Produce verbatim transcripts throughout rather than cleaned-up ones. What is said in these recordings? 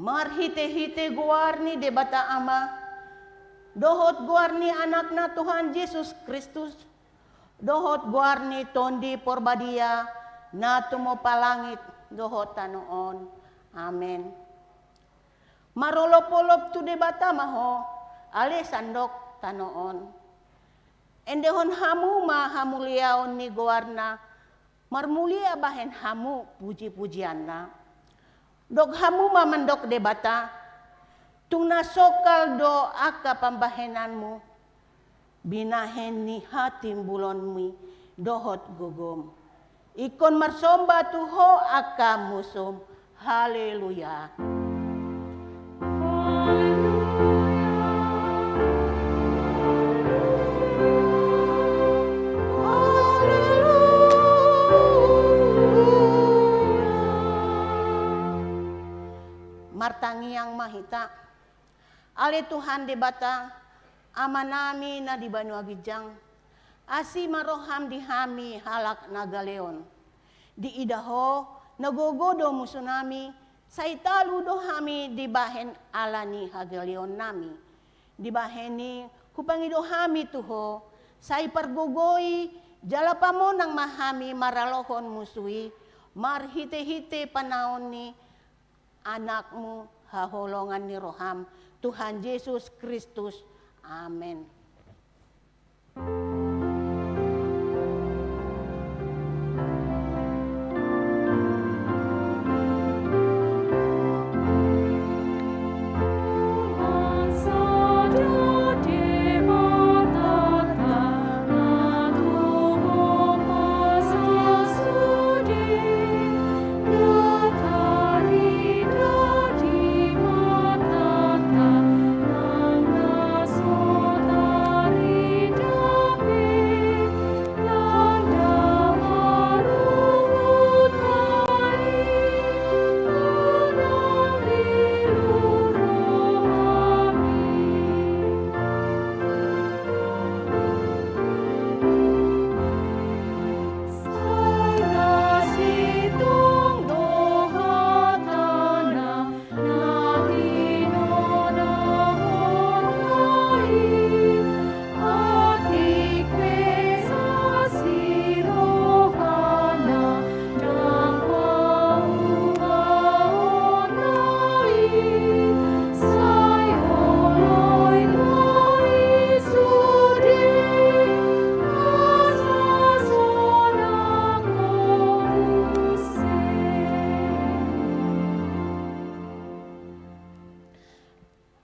Marhite-hite goar ni Debata Ama, dohot goar ni Anakna Tuhan Jesus Kristus, dohot goar ni Tondi Porbadia, na tumompa langit dohot tano on. Amen. Marolop-olop tu Debata ma ho, ale sandok tano on. Endehon hamu ma hamuliaon ni goarna, marmulia bahen hamu puji-pujianna. Dok hamu ma mandok Debata, tung na songkal do angka pambahenanmu, binahen ni hatimbulonmi dohot gogom. Ingkon marsomba tu ho angka musum. Haleluya. Martangiang ma hita. Ale Tuhan Debata, Amanami na di banua ginjang, asi ma roham di hami halak na galeon. Diida ho, na gogo do musunami, sai talu do hami dibahen ala ni hagaleonnami. Dibahen i, hupangido hami tu ho, sai pargogoi, jala pamonang ma hami maralohon musu i, marhite-hite panaon ni Anakmu, haholongan ni roham, Tuhan Jesus Kristus. Amen.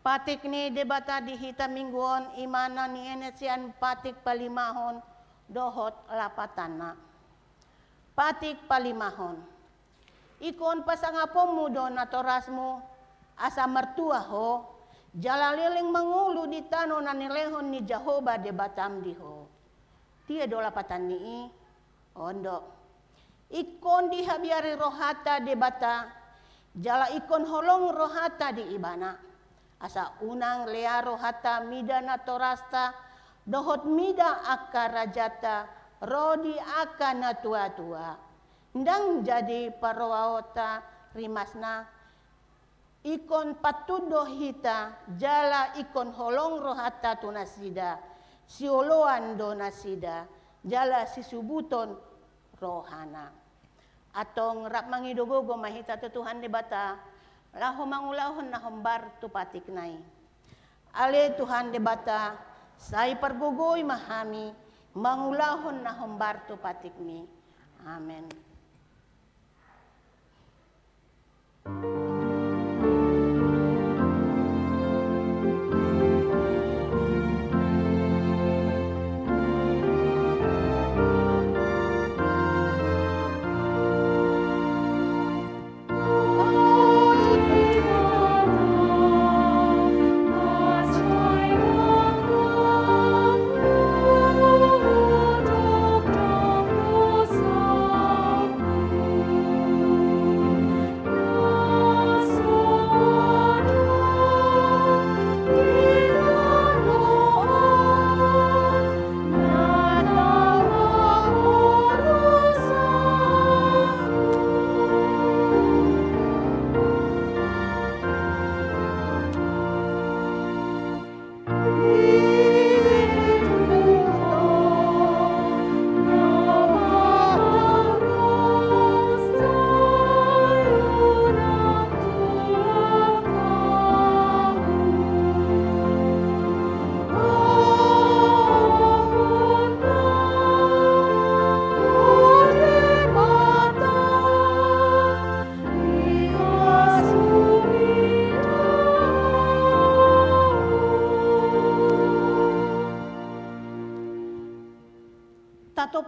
Patik ni Debata di hita minggu on, i ma na nienet sian patik palimahon dohot lapatanna. Patik palimahon. Ingkon pasangaponmu do natorasmu, asa martua ho, jala leleng mangolu di tano na nilehon ni Jahowa Debatam di ho. Dia do lapatan ni i? On do. Ingkon dihabiari rohanta Debata, jala ingkon holong rohanta di Ibana. Asa unang lea rohanta mida natorasta, dohot mida angka rajanta, ro di angka natuatua. Ndang jadi parrohaonta rimasna, ingkon pantun do hita, jala ingkon holong rohanta tu nasida, sioloan do nasida, jala sisubuton rohana. Antong rap mangido gogo ma hita tu Tuhan Debata, laho mangulahon na hombar tu patikna i. Ale Tuhan Debata, sai pargogoi ma hami, mangulahon na hombar tu patikmi. Amen.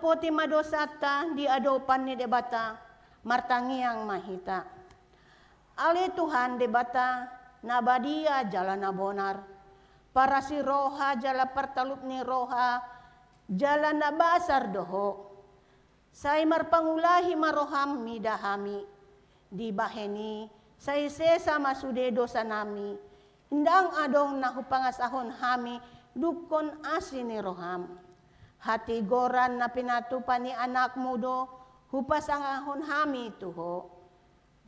Poti ma dosanta di adopan ni Debata, martangiang ma hita. Ale Tuhan Debata, na badia jala na bonar, parasi roha jala partalup ni roha, jala na basar do Ho. Sai marpangulahi ma roham mida hami, dibahen i sai sesa ma sude dosanami, ndang adong na hupangasahon hami dungkon asi ni roham. Hatigoran na pinatupa ni Anakmu do hupasangahon hami tu Ho.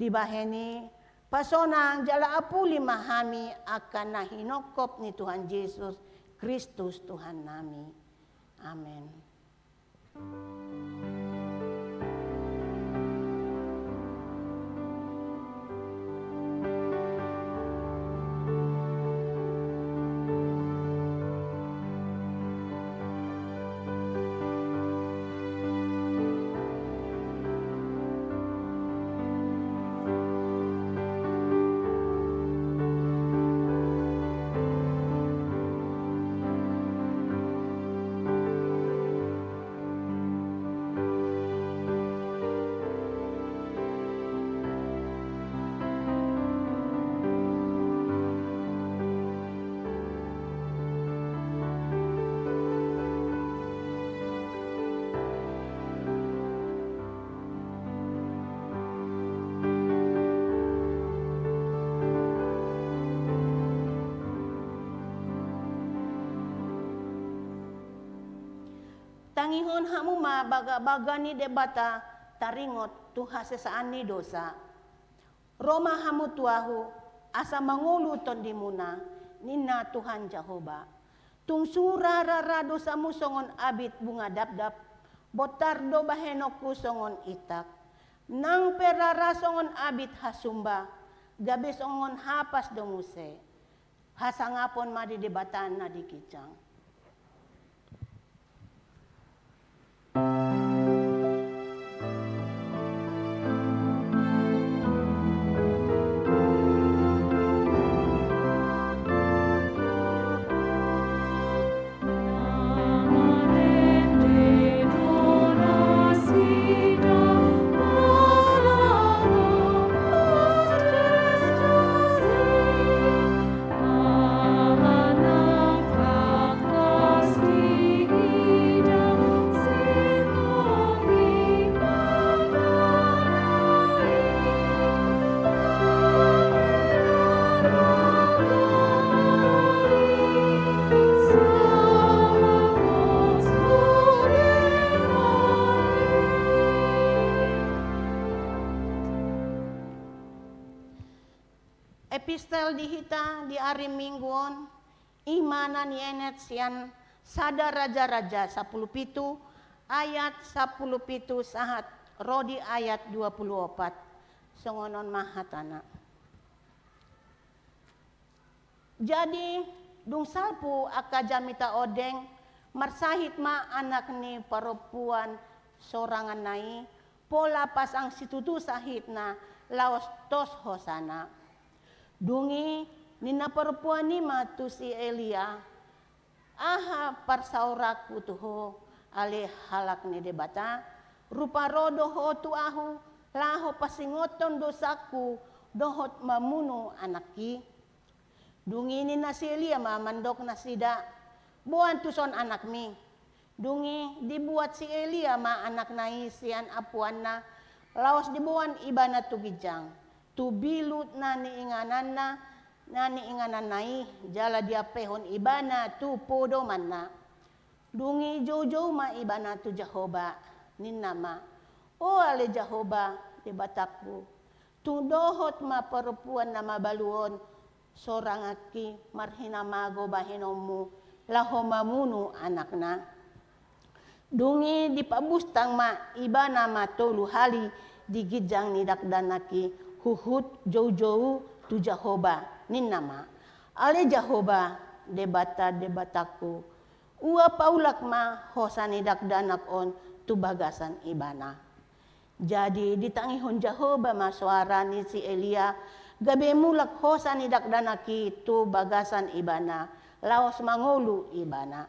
Dibahen i, pasonang jala apuli ma hami angka na hinongkop ni Tuhan Jesus Kristus Tuhannami. Amen. Tangihon hamu ma bagabaga ni Debata taringot tu hasesaan ni dosa. Ro ma hamu tu Ahu, asa mangolu tondimuna, ninna Tuhan Jahowa. Tung sura rara dosamu songon abit bunga dapdap, bontar do bahenonku songon intak. Nang pe rara songon abit hasumba, gabe songon hapas do muse. Hasangapon ma di Debata na di ginjang. Epistel di hita di ari Minggu on, i ma na nienet sian Sada Raja-raja sampulu pitu ayat sampulu pitu sahat ro di ayat dua pulu opat. Songon on ma hatana. Jadi, dung salpu angka jamita ondeng, marsahit ma anak ni parompuan soranganna i, pola pasang situtu sahitna laos tos hosana. Dung i ninna parompuan i ma tu si Elia, aha parsaoranku tu ho, ale halak ni Debata? Rupa ro do ho tu ahu, laho pasingothon dosangku, dohot mamunu anakki? Dung i ninna si Elia ma mandok nasida, boan tuson anakmi. Dung i dibuat si Elia ma anakna i sian ampuanna, laos diboan ibana tu ginjang, tu bilut na niingananna, na niingananna i, jala diampehon ibana tu podomanna. Dung i joujou ma ibana tu Jahowa, ninna ma, O ale Jahowa, Debatangku, tung dohot ma parompuan na mabalu on soranganki marhinamago bahenonmu laho mamunu anakna. Dung i dipabustang ma ibana ma tolu hali di ginjang ni dakdanak i huhut joujou tu Jahowa, ninna ma, Ale Jahowa, Debata Debatangku, ua paulak ma hosa ni dakdanak on tu bagasan ibana. Jadi ditangihon Jahowa ma soara ni si Elia, gabe mulak hosa ni dakdanak i tu bagasan ibana, laos mangolu ibana.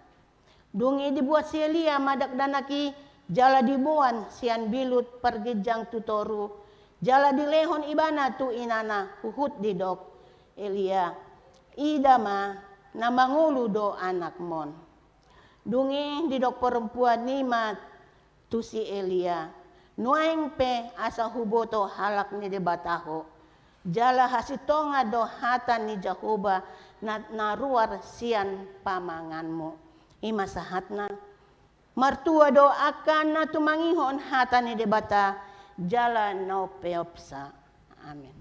Dung i dibuat si Elia ma dakdanak i jala diboan sian bilut parginjang tu toru, jala dilehon ibana tu inana, huhut didok Elia: Ida ma na mangolu do anakmon. Dung i didok perempuan i ma tu si Elia: Nuaeng pe asa huboto halak ni Debata ho, jala hasintongan do hata ni Jahowa na, na ruar sian pamanganmu. I ma sahatna. Martua do angka na tumangihon hata ni Debata jala na umpeopsa. Amen.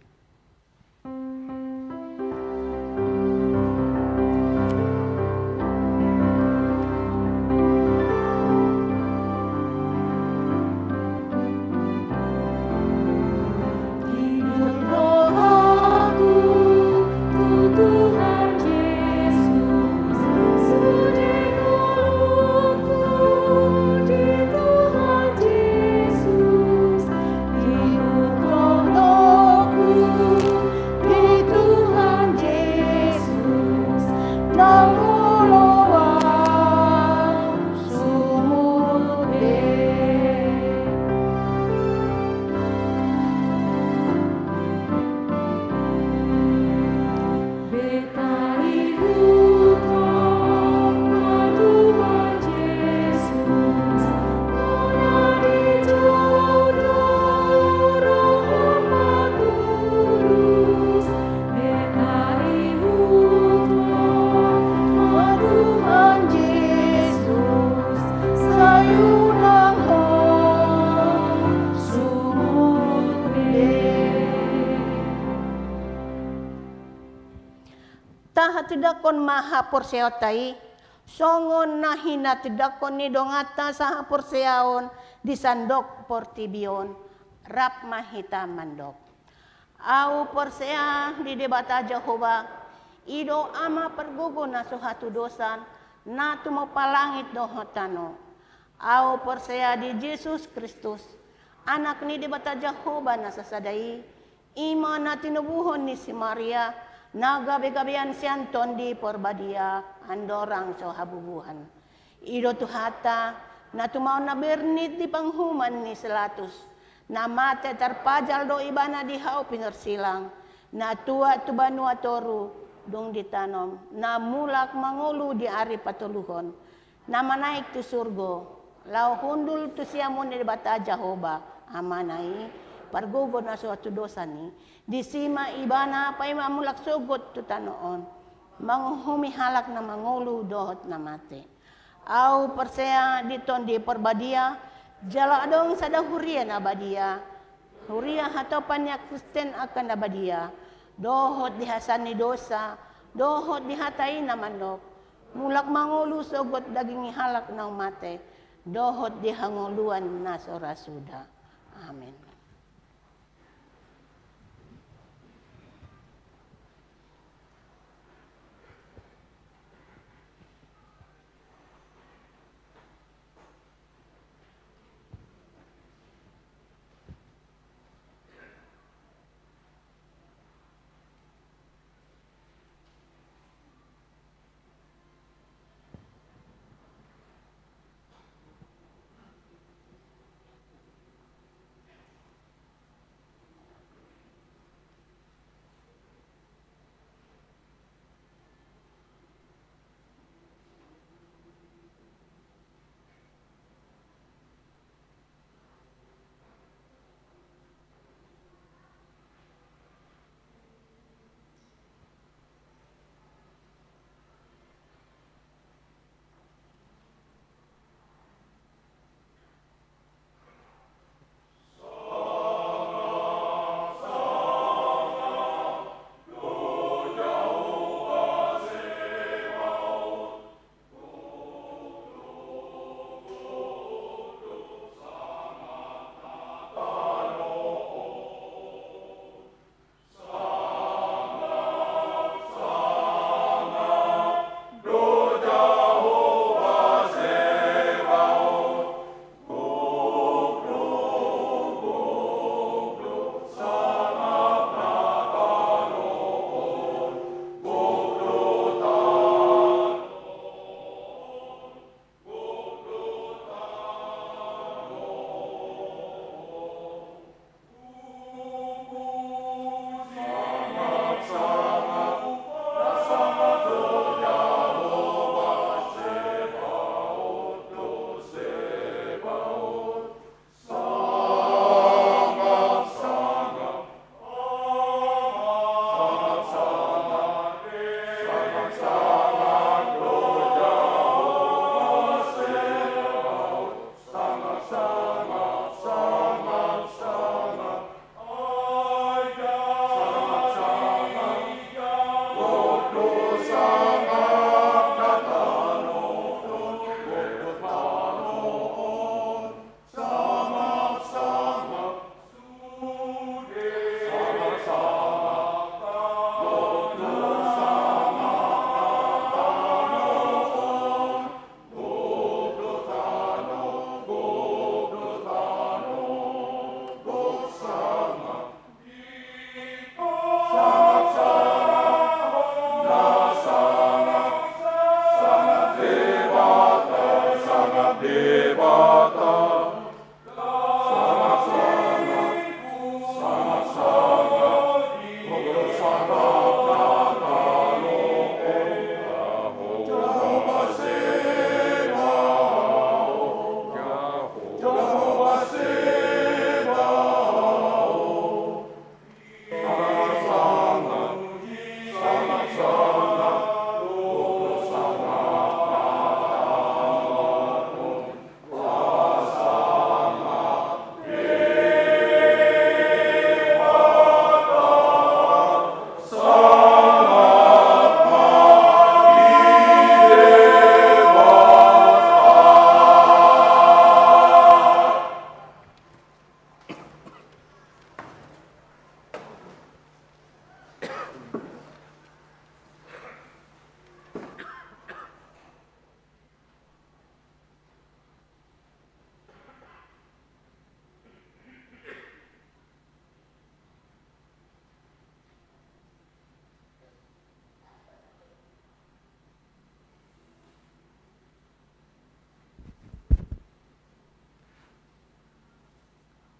Tahatindangkon ma haporseaonta i, songon na hinatindangkon ni donganta sahaporseaon di sandok portibi on, rap ma hita mandok. Ahu porsea di Debata Jahowa, i do Ama pargogo na so hatudosan, na tumompa langit dohot tano. Ahu porsea di Jesus Kristus, Anak ni Debata Jahowa na sasada i, i ma na tinobuhon ni si Maria, na gabegabean sian Tondi Porbadia, andorang so habubuhan. I do Tuhanta, na tumaon na bernit di panguhuman ni si Latus, na mate tarpajal do ibana di hau pinorsilang, na tuat tu banua toru, dung ditanom, na mulak mangolu di ari patoluhon, na manaek tu surgo, laho hundul tu siamun ni Debata Jahowa, Amana i, pargogo na so hatudosan i, disi ma ibana paima mulak sogot tu tano on, manguhumi halak na mangolu dohot na mate. Ahu porsea di Tondi Porbadia, jala adong sada huria na badia, huria hatopan ni angka Kristen angka na badia, dohot di hasesaan ni dosa, dohot di hata i na mandok, mulak mangolu sogot daging ni halak naung mate, dohot di hangoluan na so ra suda. Amen.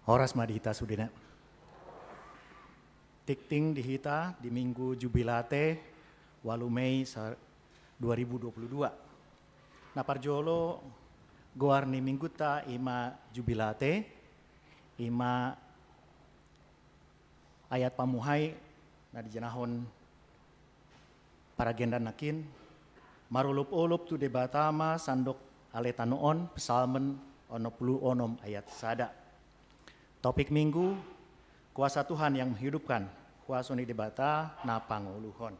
Horas ma di hita sudena. Tingting di hita di Minggu Jubilate, ualu Mei sa-, dua ribu dua puluh dua. Na parjolo, goar ni Mingguta i ma Jubilate, i ma ayat pamuhai na dijanahon paragenda nangkin. Marolopolop tu Debata ma sandok ale tano on, Psalmen onom pulu onom ayat sada. Topik Minggu, kuasa Tuhan yang menghidupkan, kuasa ni Debata na pangoluhon.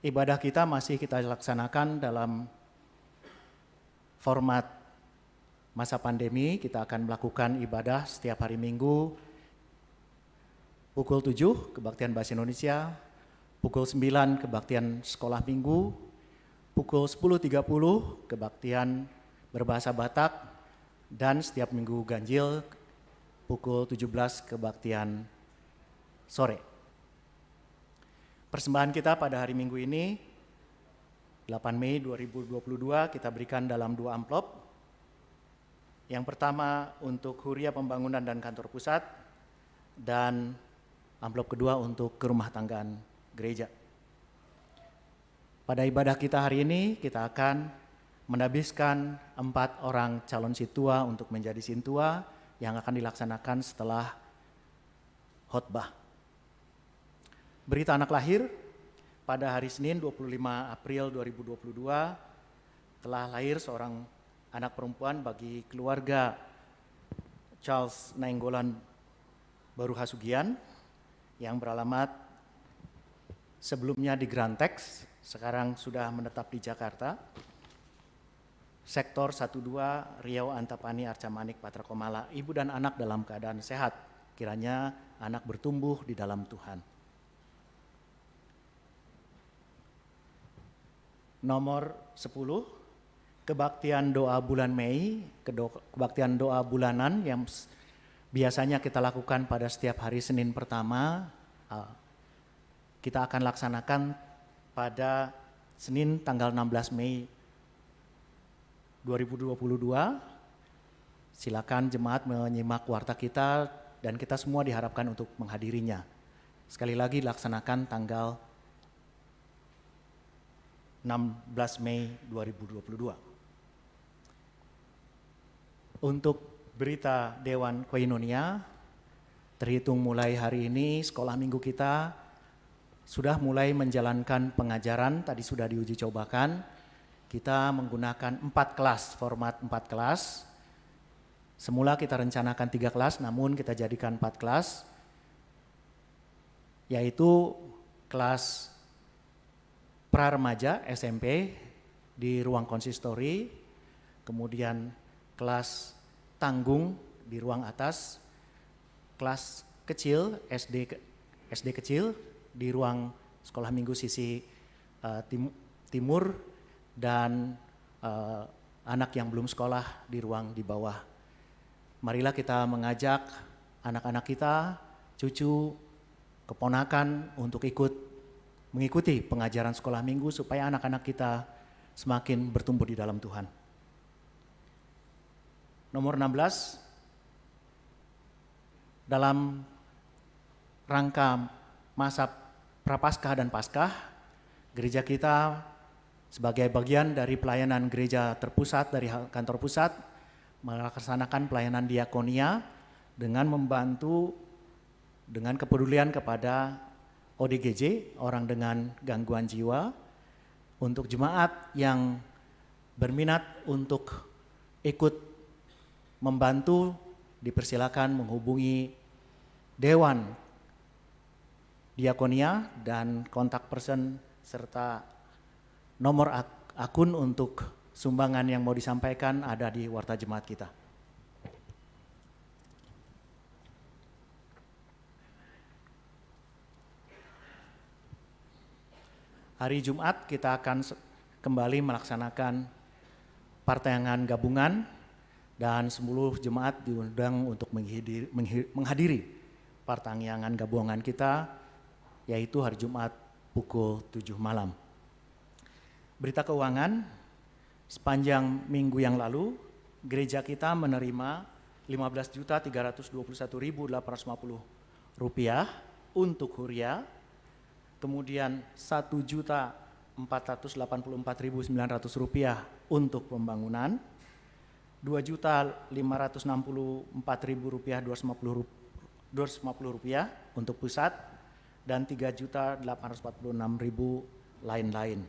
Ibadah kita masih kita laksanakan dalam format masa pandemi. Kita akan melakukan ibadah setiap hari Minggu pukul tujuh kebaktian bahasa Indonesia, pukul sembilan kebaktian sekolah minggu, pukul sepuluh tiga puluh kebaktian berbahasa Batak, dan setiap minggu ganjil pukul tujuh belas kebaktian sore. Persembahan kita pada hari Minggu ini, delapan Mei dua ribu dua puluh dua, kita berikan dalam dua amplop. Yang pertama untuk Huria Pembangunan dan Kantor Pusat, dan amplop kedua untuk kerumah tanggaan gereja. Pada ibadah kita hari ini, kita akan menabiskan empat orang calon sintua untuk menjadi sintua yang akan dilaksanakan setelah khotbah. Berita anak lahir, pada hari Senin dua puluh lima April dua ribu dua puluh dua, telah lahir seorang anak perempuan bagi keluarga Charles Nainggolan Baru Hasugian yang beralamat sebelumnya di Grantex, sekarang sudah menetap di Jakarta. Sektor satu dua, Riau Antapani Arcamanik Patra Komala. Ibu dan anak dalam keadaan sehat. Kiranya anak bertumbuh di dalam Tuhan. Nomor sepuluh, kebaktian doa bulan Mei, kedo-, kebaktian doa bulanan yang s-, biasanya kita lakukan pada setiap hari Senin pertama, ah, kita akan laksanakan pada Senin tanggal enam belas Mei dua ribu dua puluh dua. Silakan jemaat menyimak warta kita dan kita semua diharapkan untuk menghadirinya. Sekali lagi, laksanakan tanggal enam belas Mei dua ribu dua puluh dua. Untuk berita Dewan Koinonia, terhitung mulai hari ini, sekolah minggu kita sudah mulai menjalankan pengajaran, tadi sudah diuji cobakan. Kita menggunakan empat kelas, format empat kelas. Semula kita rencanakan tiga kelas, namun kita jadikan empat kelas, yaitu kelas pra remaja, S M P, di ruang konsistori, kemudian kelas tanggung di ruang atas, kelas kecil, S D ke-, S D kecil di ruang sekolah minggu sisi, eh, tim-, timur, dan, eh, anak yang belum sekolah di ruang di bawah. Marilah kita mengajak anak-anak kita, cucu, keponakan untuk ikut mengikuti pengajaran sekolah minggu supaya anak-anak kita semakin bertumbuh di dalam Tuhan. Nomor enam belas, dalam rangka masa Prapaskah dan Paskah, gereja kita sebagai bagian dari pelayanan gereja terpusat dari ha-, kantor pusat melaksanakan pelayanan diakonia dengan membantu dengan kepedulian kepada O D G J, orang dengan gangguan jiwa, untuk jemaat yang berminat untuk ikut membantu, dipersilakan menghubungi Dewan Diakonia dan kontak person serta nomor ak-, akun untuk sumbangan yang mau disampaikan ada di warta jemaat kita. Hari Jumat kita akan se-, kembali melaksanakan partangiangan gabungan dan seluruh jemaat diundang untuk menghidiri-, menghi-, menghadiri partangiangan gabungan kita, yaitu hari Jumat pukul tujuh malam. Berita keuangan, sepanjang minggu yang lalu, gereja kita menerima lima belas juta tiga ratus dua puluh satu ribu delapan ratus lima puluh rupiah untuk huria, kemudian satu juta empat ratus delapan puluh empat ribu sembilan ratus rupiah untuk pembangunan, dua juta lima ratus enam puluh empat ribu rupiah dua ratus lima puluh rup-, dua ratus lima puluh rupiah untuk pusat, dan tiga juta delapan ratus empat puluh enam ribu lain-lain.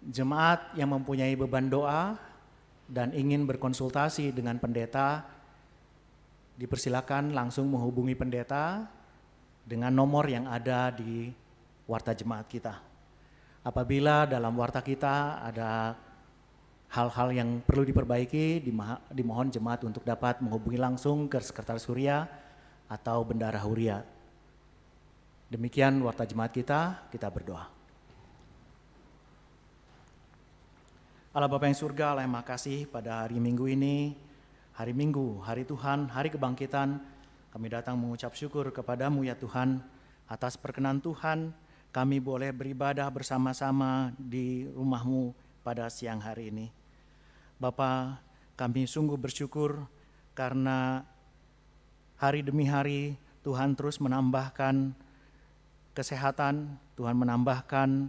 Jemaat yang mempunyai beban doa dan ingin berkonsultasi dengan pendeta, dipersilakan langsung menghubungi pendeta dengan nomor yang ada di warta jemaat kita. Apabila dalam warta kita ada hal-hal yang perlu diperbaiki, dimaha-, dimohon jemaat untuk dapat menghubungi langsung ke sekretaris huria atau bendahara huria. Demikian warta jemaat kita, kita berdoa. Allah Bapa yang surga, Allah yang makasih, pada hari Minggu ini, hari Minggu, hari Tuhan, hari kebangkitan, kami datang mengucap syukur kepada-Mu ya Tuhan, atas perkenan Tuhan, kami boleh beribadah bersama-sama di rumah-Mu pada siang hari ini. Bapa, kami sungguh bersyukur karena hari demi hari Tuhan terus menambahkan kesehatan, Tuhan menambahkan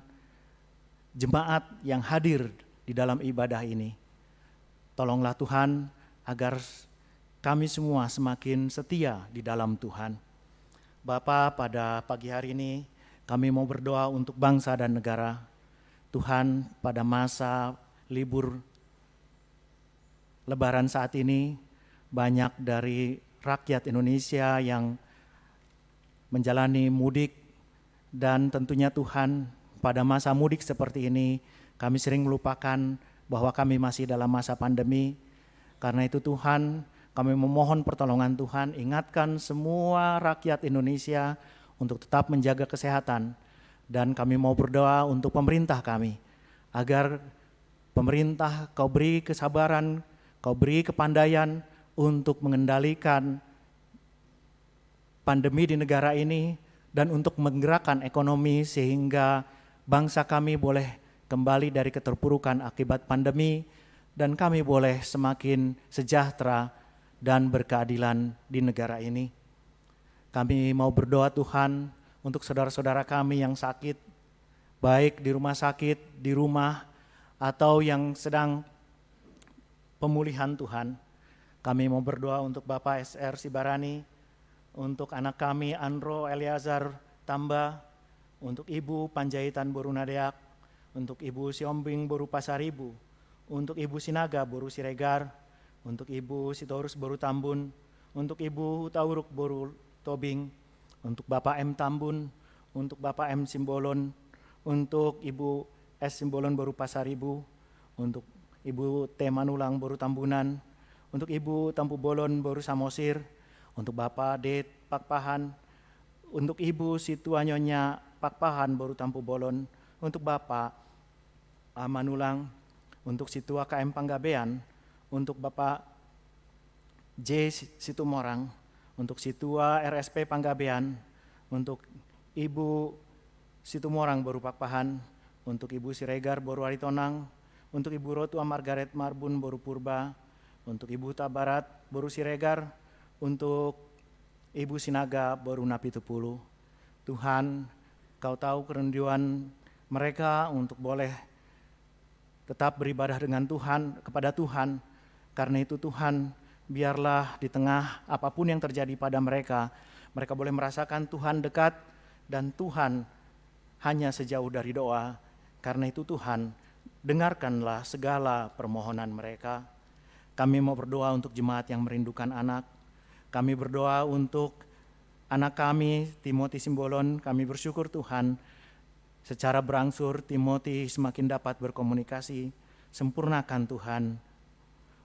jemaat yang hadir di dalam ibadah ini. Tolonglah Tuhan agar kami semua semakin setia di dalam Tuhan. Bapa, pada pagi hari ini kami mau berdoa untuk bangsa dan negara. Tuhan, pada masa libur Lebaran saat ini, banyak dari rakyat Indonesia yang menjalani mudik, dan tentunya Tuhan, pada masa mudik seperti ini, kami sering melupakan bahwa kami masih dalam masa pandemi. Karena itu Tuhan, kami memohon pertolongan Tuhan, ingatkan semua rakyat Indonesia untuk tetap menjaga kesehatan. Dan kami mau berdoa untuk pemerintah kami, agar pemerintah, Kau beri kesabaran, Kau beri kepandaian untuk mengendalikan pandemi di negara ini dan untuk menggerakkan ekonomi sehingga bangsa kami boleh kembali dari keterpurukan akibat pandemi dan kami boleh semakin sejahtera dan berkeadilan di negara ini. Kami mau berdoa, Tuhan, untuk saudara-saudara kami yang sakit, baik di rumah sakit, di rumah, atau yang sedang pemulihan, Tuhan. Kami mau berdoa untuk Bapak S R Sibarani, untuk anak kami Andro Eleazar Tamba, untuk Ibu Panjaitan boru Nadeak, untuk Ibu Siombing boru Pasaribu, untuk Ibu Sinaga boru Siregar, untuk Ibu Sitorus boru Tambun, untuk Ibu Hutauruk boru Tobing, untuk Bapak M Tambun, untuk Bapak M Simbolon, untuk Ibu S Simbolon boru Pasaribu, untuk Ibu T Manulang boru Tambunan, untuk Ibu Tampubolon boru Samosir, untuk Bapak D Pakpahan, untuk Ibu Situa Nyonya Pakpahan boru Tampubolon, untuk Bapak A Manulang, untuk Situa K M Panggabean, untuk Bapak J Si-, Situmorang, untuk Situa R S P Panggabean, untuk Ibu Situmorang boru Pakpahan, untuk Ibu Siregar boru Aritonang, untuk Ibu Rotua Margaret Marbun boru Purba, untuk Ibu Hutabarat boru Siregar, untuk Ibu Sinaga boru Napitupulu. Tuhan, Kau tahu kerinduan mereka untuk boleh tetap beribadah dengan Tuhan, kepada Tuhan. Karena itu Tuhan, biarlah di tengah apapun yang terjadi pada mereka, mereka boleh merasakan Tuhan dekat dan Tuhan hanya sejauh dari doa. Karena itu Tuhan, dengarkanlah segala permohonan mereka. Kami mau berdoa untuk jemaat yang merindukan anak. Kami berdoa untuk anak kami, Timothy Simbolon. Kami bersyukur Tuhan, secara berangsur Timothy semakin dapat berkomunikasi. Sempurnakan Tuhan.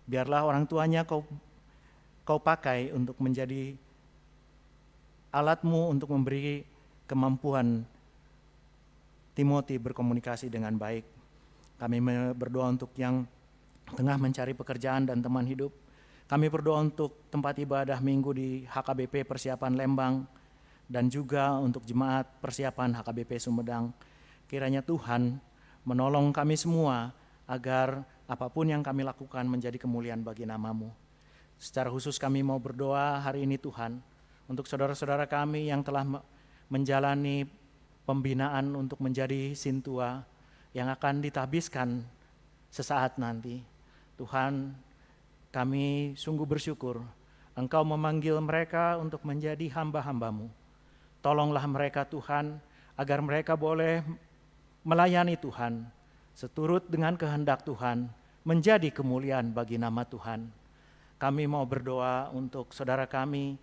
Biarlah orang tuanya kau, kau pakai untuk menjadi alat-Mu untuk memberi kemampuan Timothy berkomunikasi dengan baik. Kami me-, berdoa untuk yang tengah mencari pekerjaan dan teman hidup. Kami berdoa untuk tempat ibadah Minggu di H K B P Persiapan Lembang dan juga untuk jemaat persiapan H K B P Sumedang. Kiranya Tuhan menolong kami semua agar apapun yang kami lakukan menjadi kemuliaan bagi nama-Mu. Secara khusus kami mau berdoa hari ini, Tuhan, untuk saudara-saudara kami yang telah me-, menjalani pembinaan untuk menjadi sintua yang akan ditahbiskan sesaat nanti. Tuhan, kami sungguh bersyukur Engkau memanggil mereka untuk menjadi hamba-hamba-Mu. Tolonglah mereka, Tuhan, agar mereka boleh melayani Tuhan seturut dengan kehendak Tuhan, menjadi kemuliaan bagi nama Tuhan. Kami mau berdoa untuk saudara kami,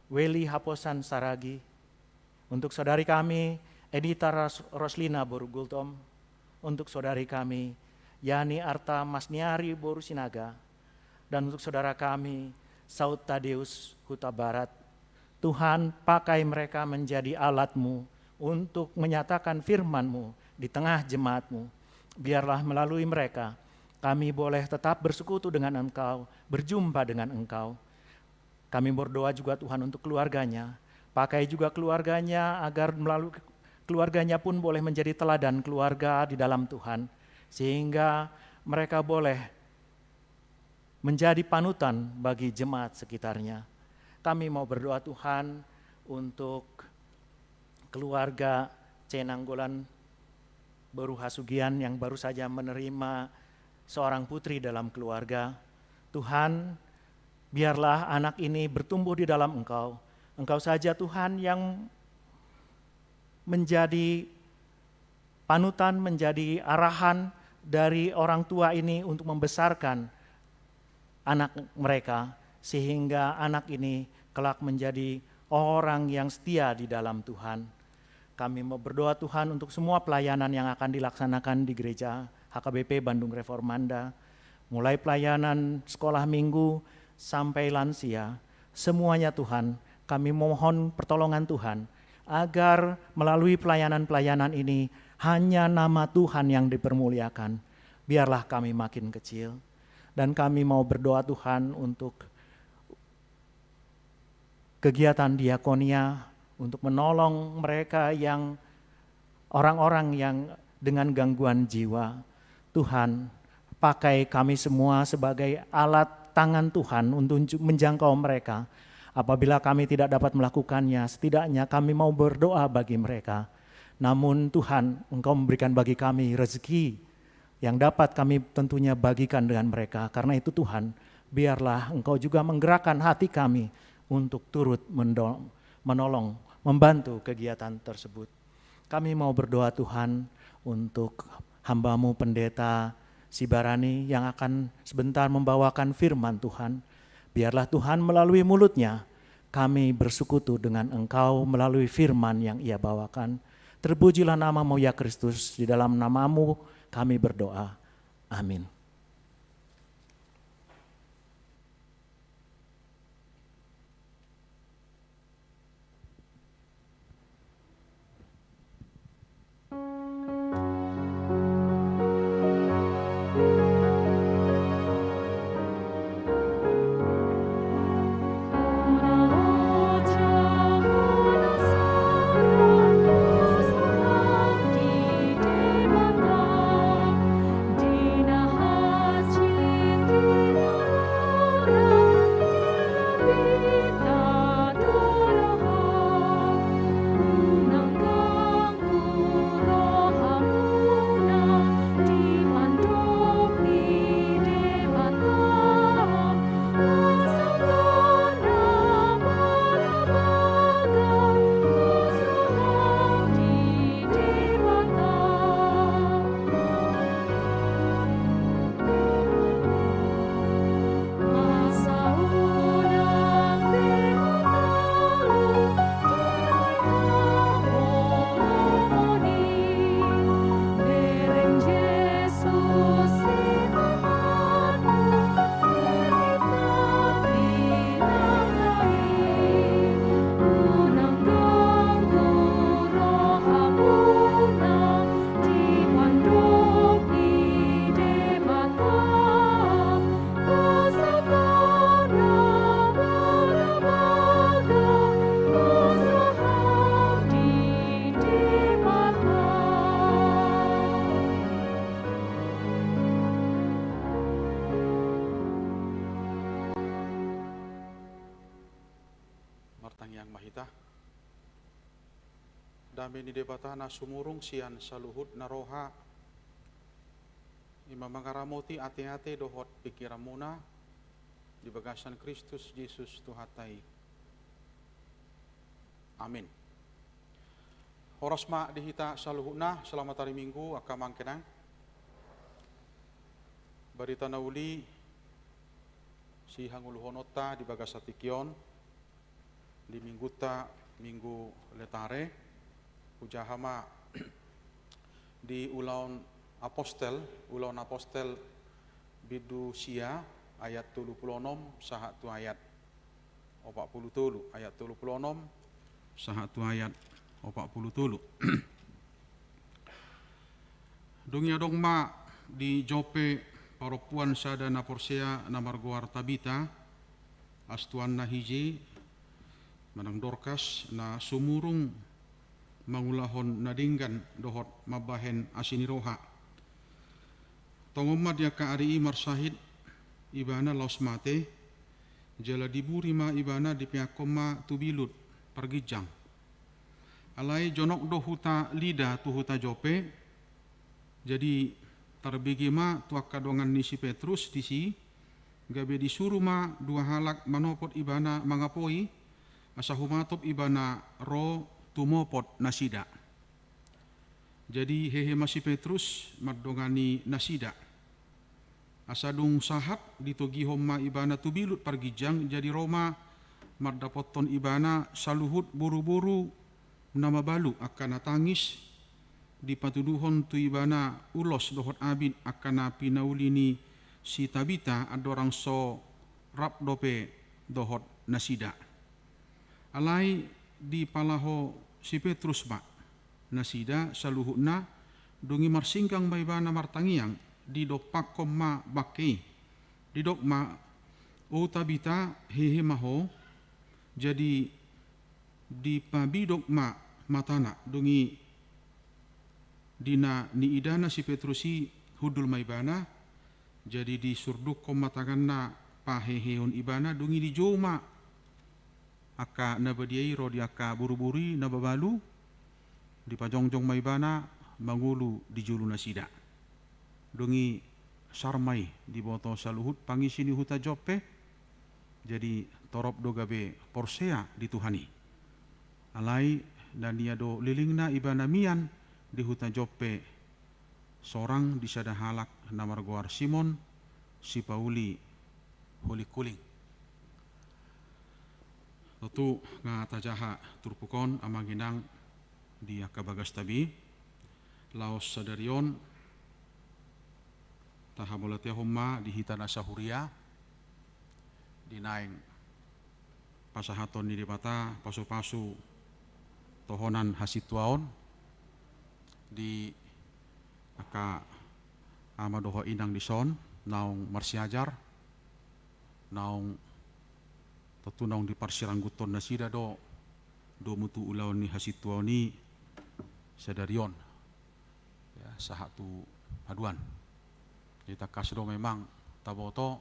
Weli Haposan Saragi, untuk saudari kami, Edita Ros-, Roslina boru Gultom, untuk saudari kami, Yani Arta Masniari boru Sinaga, dan untuk saudara kami, Saud Tadeus Hutabarat. Tuhan, pakai mereka menjadi alat-Mu untuk menyatakan firman-Mu di tengah jemaat-Mu. Biarlah melalui mereka, kami boleh tetap bersekutu dengan Engkau, berjumpa dengan Engkau. Kami berdoa juga, Tuhan, untuk keluarganya. Pakai juga keluarganya agar melalui keluarganya pun boleh menjadi teladan keluarga di dalam Tuhan, sehingga mereka boleh menjadi panutan bagi jemaat sekitarnya. Kami mau berdoa, Tuhan, untuk keluarga C Nainggolan boru Hasugian yang baru saja menerima seorang putri dalam keluarga. Tuhan, biarlah anak ini bertumbuh di dalam Engkau. Engkau saja, Tuhan, yang menjadi panutan, menjadi arahan dari orang tua ini untuk membesarkan anak mereka, sehingga anak ini kelak menjadi orang yang setia di dalam Tuhan. Kami mau berdoa, Tuhan, untuk semua pelayanan yang akan dilaksanakan di gereja H K B P Bandung Reformanda, mulai pelayanan sekolah minggu sampai lansia. Semuanya, Tuhan, kami mohon pertolongan Tuhan, agar melalui pelayanan-pelayanan ini hanya nama Tuhan yang dipermuliakan. Biarlah kami makin kecil. Dan kami mau berdoa, Tuhan, untuk kegiatan diakonia, untuk menolong mereka yang, orang-orang yang dengan gangguan jiwa. Tuhan, pakai kami semua sebagai alat tangan Tuhan untuk menjangkau mereka. Apabila kami tidak dapat melakukannya, setidaknya kami mau berdoa bagi mereka. Namun Tuhan, Engkau memberikan bagi kami rezeki yang dapat kami tentunya bagikan dengan mereka. Karena itu Tuhan, biarlah Engkau juga menggerakkan hati kami untuk turut mendo-, menolong, membantu kegiatan tersebut. Kami mau berdoa, Tuhan, untuk hamba-Mu Pendeta Sibarani yang akan sebentar membawakan firman Tuhan. Biarlah Tuhan melalui mulutnya kami bersekutu dengan Engkau melalui firman yang ia bawakan. Terpujilah nama-Mu, ya Kristus, di dalam nama-Mu kami berdoa. Amin. Nang ma hita. Dame ni Debata na sumurung sian saluhut na roha, i ma mangaramoti ateate dohot pingkiranmuna di bagasan Kristus Jesus Tuhanta i. Amin. Horas ma di hita saluhutna, selamat hari Minggu, angka amang inang. Barita na uli sihangoluhononta di bagasan tingki on, di minggunta, Minggu Letare, hujaha ma di Ulaon Apostel, Ulaon Apostel bindu sia, ayat tolu pulu onom sahat tu ayat opat pulu tolu, ayat tolu pulu onom sahat tu ayat opat pulu tolu. Dung i adong ma di Joppe parompuan sada na porsea na margoar Tabita, astuanna hiji, manang Dorkas, na sumurung mangulahon na denggan dohot mambahen asi ni roha. Tongon ma di angka ari i marsahit ibana laos mate, jala diburi ma ibana, dipeakkon ma tu bilut parginjang. Alai jonok do huta Lida tu huta Joppe, jadi tarbege ma tu angka dongan ni si Petrus disi, gabe disuru ma dua halak manopot ibana mangapoi, asa humatop ibana ro tumopot nasida. Jadi hehe ma si Petrus mandongani nasida. Asa dung sahat ditogihon ma ibana tu bilut parginjang, jadi ro ma mandapothon ibana saluhut boruboru na mabalu, angka na tangis, dipatuduhon tu ibana ulos dohot abit, angka na pinauli ni si Tabita, andorang so rap dope dohot nasida. Alai dipalaho si Petrus ma nasida saluhutna, dung i marsinggang ma ibana martangiang, didompakkon ma bangke i. Didok ma, "O Tabita, hehe ma ho." Jadi dipabidok ma matana, dung i di na niidana si Petrus i hundul ma ibana, jadi disurdukkon ma tanganna pahehehon ibana, dung i dijou ma angka na badia i ro di angka boruboru i na mabalu, dipajongjong ma ibana mangolu di jolo nasida. Dung i sahat ma i diboto saluhut pangisi ni huta Joppe, jadi torop do gabe porsea di Tuhan i. Alai na nia do lelengna ibana mian di huta Joppe, sorang di sada halak na margoar Simon, sipauli hulinghuling. Tontu nga tajaha turpuk on, amang inang, di angka bagasta be, laos sadari on tahamauliatehon ma di hita na sahuria, di naeng pasahaton ni Debata pasupasu tohonan hasintuaon di angka ama dohot inang dison, naung marsiajar, naung tontu naung diparsirangguthon nasida do domu tu ulaon ni hasintuaon i sadari on, ya, sahat tu haduan. Jadi tangkas do memang taboto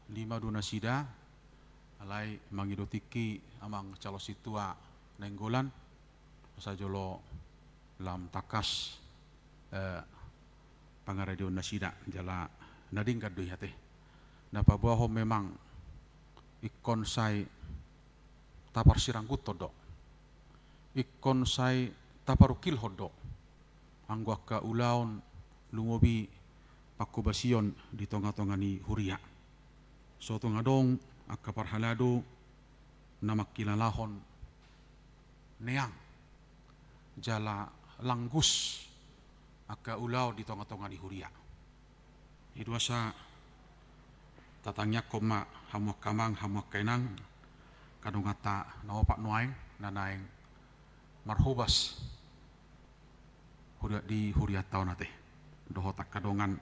lima do nasida, alai mangido tingki amang calon sintua Nainggolan, asa jolo lam tangkas, eh, pangaradeon nasida, jala na denggan do i ate. Na paboahon memang ingkon sai taparsirangguthon do, ingkon sai taparungkilhon do anggo angka ulaon lumobi pangkobasion di tongatonga ni huria. So tung adong angka parhalado na mangkilalahon neang jala langgus angka ulaon di tongatonga ni huria. I do asa tatangiangkon ma hamu angka amang, hamu angka inang, angka donganta na opat nuaeng na naeng marhobas huria, di hurianta on ate, dohot angka dongan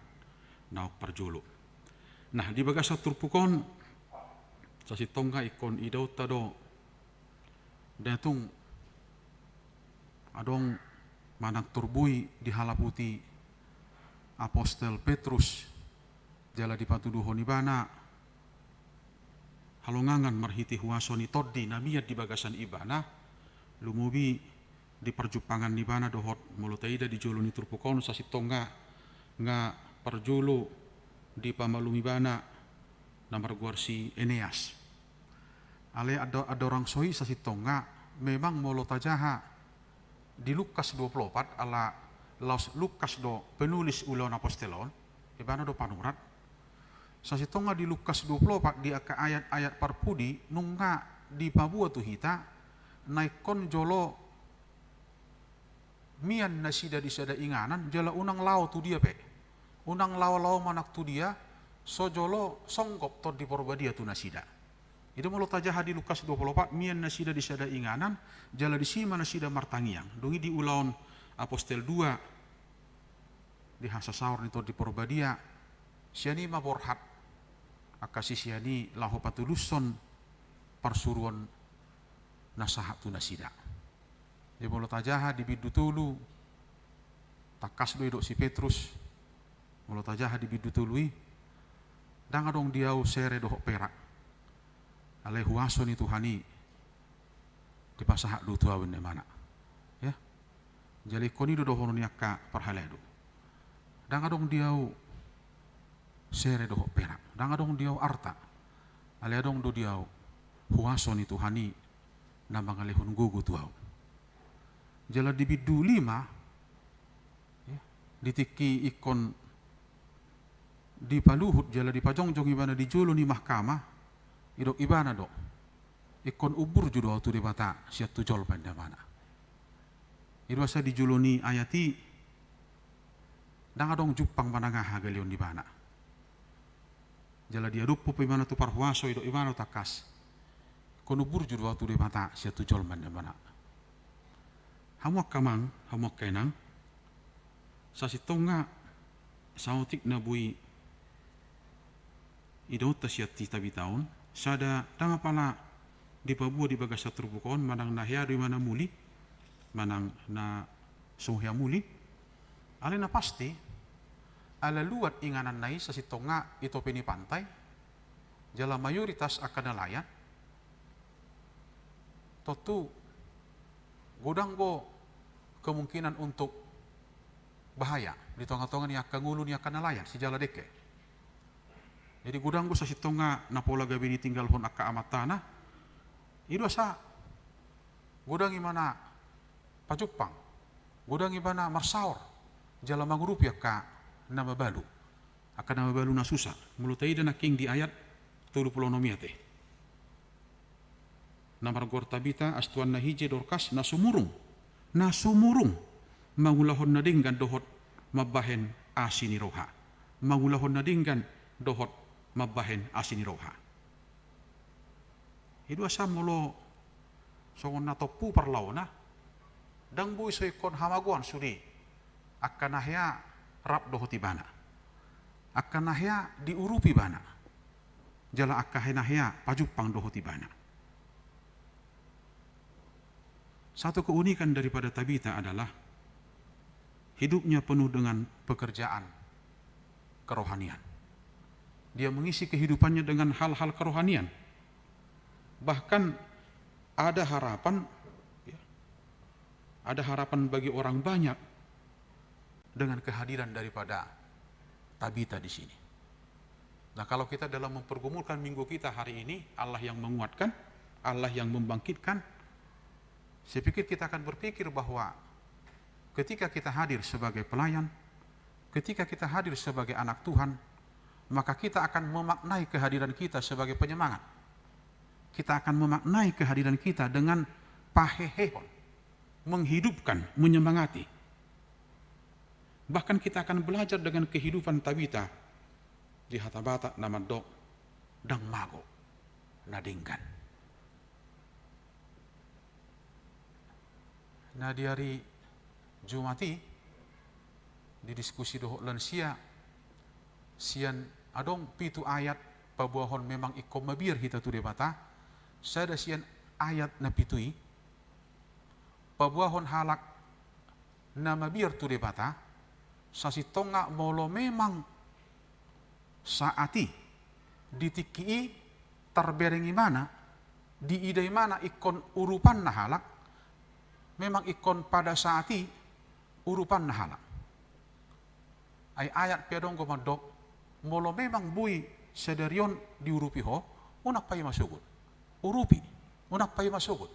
naung parjolo. Nah, di bagasan turpuk on, sasintongna ingkon idaonta do, ndang tung adong manang torbui dihalaputi apostel Petrus, jala dipatuduhon ibana halongangan marhite huaso ni Tondi na mian di bagasan ibana, lumobi di parjumpangan ni ibana dohot molo taida di jolo ni turpuk on sasintongna nga parjolo dipamalum ibana na margoar si Eneas. Alai andorang so i sasintongna, memang molo tajaha di Lukas dua pulu opat, ala laos Lukas do penulis Ulaon Apostel on, ibana do panurat. Sasintongna di Lukas dua pulu opat, di angka ayat-ayat parpudi, nunga dipaboa tu hita na ingkon jolo mian nasida di sada inganan, jala unang laho tu dia pe. Unang laho-laho manang tu dia, so jolo songgop Tondi Porbadia tu nasida. Jadi molo tajaha di Lukas dua pulu opat, mian nasida di sada inganan, jala disi ma nasida martangiang. Dung i di Ulaon Apostel dua, di hasasaor ni Tondi Porbadia, sian i ma borhat angka sisean i laho patulushon parsuruon na sahat tu nasida. Jadi molo tajaha di bindu tolu, tangkas do didok si Petrus, molo tajaha di bindu tolu i, ndang adong di ahu sere dohot perak, alai huaso ni Tuhan i dipasahat do tu ahu, ninna ibana. Ya. Jala ingkon i do dohonon ni angka parhalado. Ndang adong di ahu sere dohot perak, ndang adong di ahu arta, alai adong do di ahu huaso ni Tuhan i na mangalehon gogo tu ahu. Jala di bindu lima, ya, di tingki ingkon dipaluhut jala dipajongjong ibana di jolo ni mahkamah, didok ibana do, ingkon umburju do ahu tu Debata sian tu jolma, ninna ibana. I do asa di jolo ni ayat i ndang adong jumpang manang aha hagaleon ni ibana. Jala diadophon pe ibana tu parhuaso, didok ibana do tangkas, ingkon umburju do ahu tu Debata sian tu jolma, ninna ibana. Hamu angka amang, hamu angka inang, sasintongna saotik na boi idaonta sian si Tabita on, sada ndang apala dipaboa di bagasan turpuk on manang na hea do ibana muli manang na so hea muli. Alai na pasti, ala luat ingananna i sasintongna i topi ni pantai, jala mayoritas angka nelayan, tontu godang do kemungkinan untuk bahaya di tonga-tonga ni angka ngolu ni angka nelayan sijala dengke. Jadi godang do sasintongna na pola gabe ditinggalhon angka amantana. I do asa godang ibana pajumpang, godang ibana marsaor jala mangurupi angka na mabalu, angka na mabalu na susa. Molo taida nangkin di ayat tolu pulu onom i ate, na margoar Tabita, astuanna hije Dorkas, na sumurung, na sumurung mangulahon na denggan dohot mambahen asi ni roha. Mangulahon na denggan dohot mambahen asi ni roha. I do asa molo songon na tompu parlaona, ndang boi so ingkon hamagoan sude angka na hea rap dohot ibana, angka na hea diurupi ibana, jala angka na hea pajumpang dohot ibana. Satu keunikan daripada Tabita adalah hidupnya penuh dengan pekerjaan kerohanian. Dia mengisi kehidupannya dengan hal-hal kerohanian. Bahkan ada harapan, ya, ada harapan bagi orang banyak dengan kehadiran daripada Tabita di sini. Nah, kalau kita dalam mempergumulkan minggu kita hari ini, Allah yang menguatkan, Allah yang membangkitkan, saya pikir kita akan berpikir bahwa ketika kita hadir sebagai pelayan, ketika kita hadir sebagai anak Tuhan, maka kita akan memaknai kehadiran kita sebagai penyemangat. Kita akan memaknai kehadiran kita dengan pahehehon, menghidupkan, menyemangati. Bahkan kita akan belajar dengan kehidupan Tabita di hata Batak na mandok, ndang mago na denggan. Na di ari Jumat i, didiskusi dohot lansia, sian adong pitu ayat paboahon memang ingkon mabiar hita tu Debata, sada sian ayat na pitu i, paboahon halak na mabiar tu Debata, sasintongna molo memang saat i, di tingki i, tarbereng ibana, diida ibana ingkon urupanna halak, memang ingkon pada saat i urupanna halak. Ai ayat pe adong do mandok, molo memang boi sadari on diurupi ho, unang paima sogot. Urupi, unang paima sogot.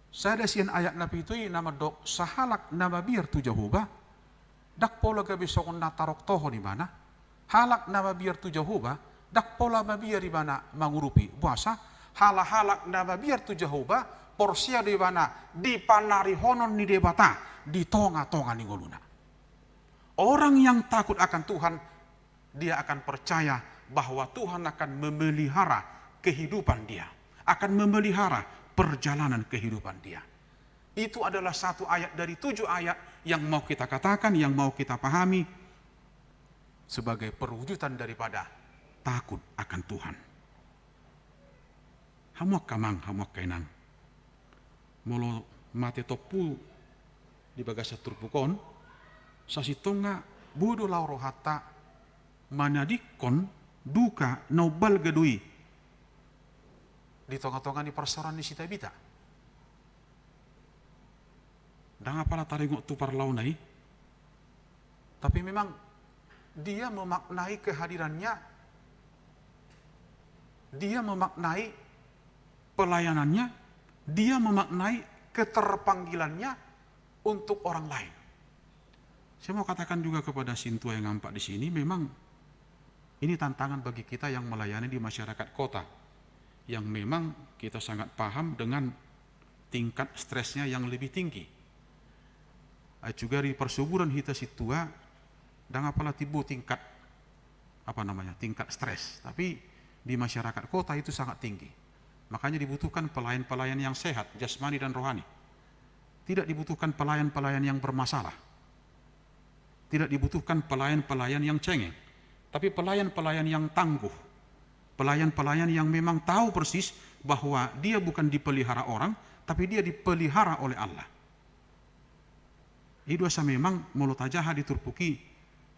Sada sian ayat na pitu i na mandok, sahalak na mabiar tu Jahowa, ndang pola gabe songon na taroktohon ibana. Halak na mabiar tu Jahowa, ndang pola mabiar ibana mangurupi. Boasa? Halak-halak na mabiar tu Jahowa, porsea do ibana di panarihonon ni Debata di tonga-tonga ni ngoluna. Orang yang takut akan Tuhan, dia akan percaya bahwa Tuhan akan memelihara kehidupan dia, akan memelihara perjalanan kehidupan dia. Itu adalah satu ayat dari tujuh ayat yang mau kita katakan, yang mau kita pahami sebagai perwujudan daripada takut akan Tuhan. Hamu angka amang, hamu angka inang. Molo mate tompu di bagasan turpuk on, sasintongna boi do laho rohanta manadingkon duka na umbalga do i di tonga-tonga ni parsaoran ni si Tabita. Ndang apala taringot tu parlaona i, tapi memang dia memaknai kehadirannya, dia memaknai pelayanannya, dia memaknai keterpanggilannya untuk orang lain. Saya mau katakan juga kepada sintua yang nampak di sini, memang ini tantangan bagi kita yang melayani di masyarakat kota, yang memang kita sangat paham dengan tingkat stresnya yang lebih tinggi. Ai juga di parsuburan hita sintua, ndang apala timbo tingkat, apa namanya, tingkat stres. Tapi di masyarakat kota itu sangat tinggi. Makanya dibutuhkan pelayan-pelayan yang sehat, jasmani dan rohani. Tidak dibutuhkan pelayan-pelayan yang bermasalah. Tidak dibutuhkan pelayan-pelayan yang cengeng, tapi pelayan-pelayan yang tangguh. Pelayan-pelayan yang memang tahu persis bahwa dia bukan dipelihara orang, tapi dia dipelihara oleh Allah. I do asa memang molo tajaha di turpuk i,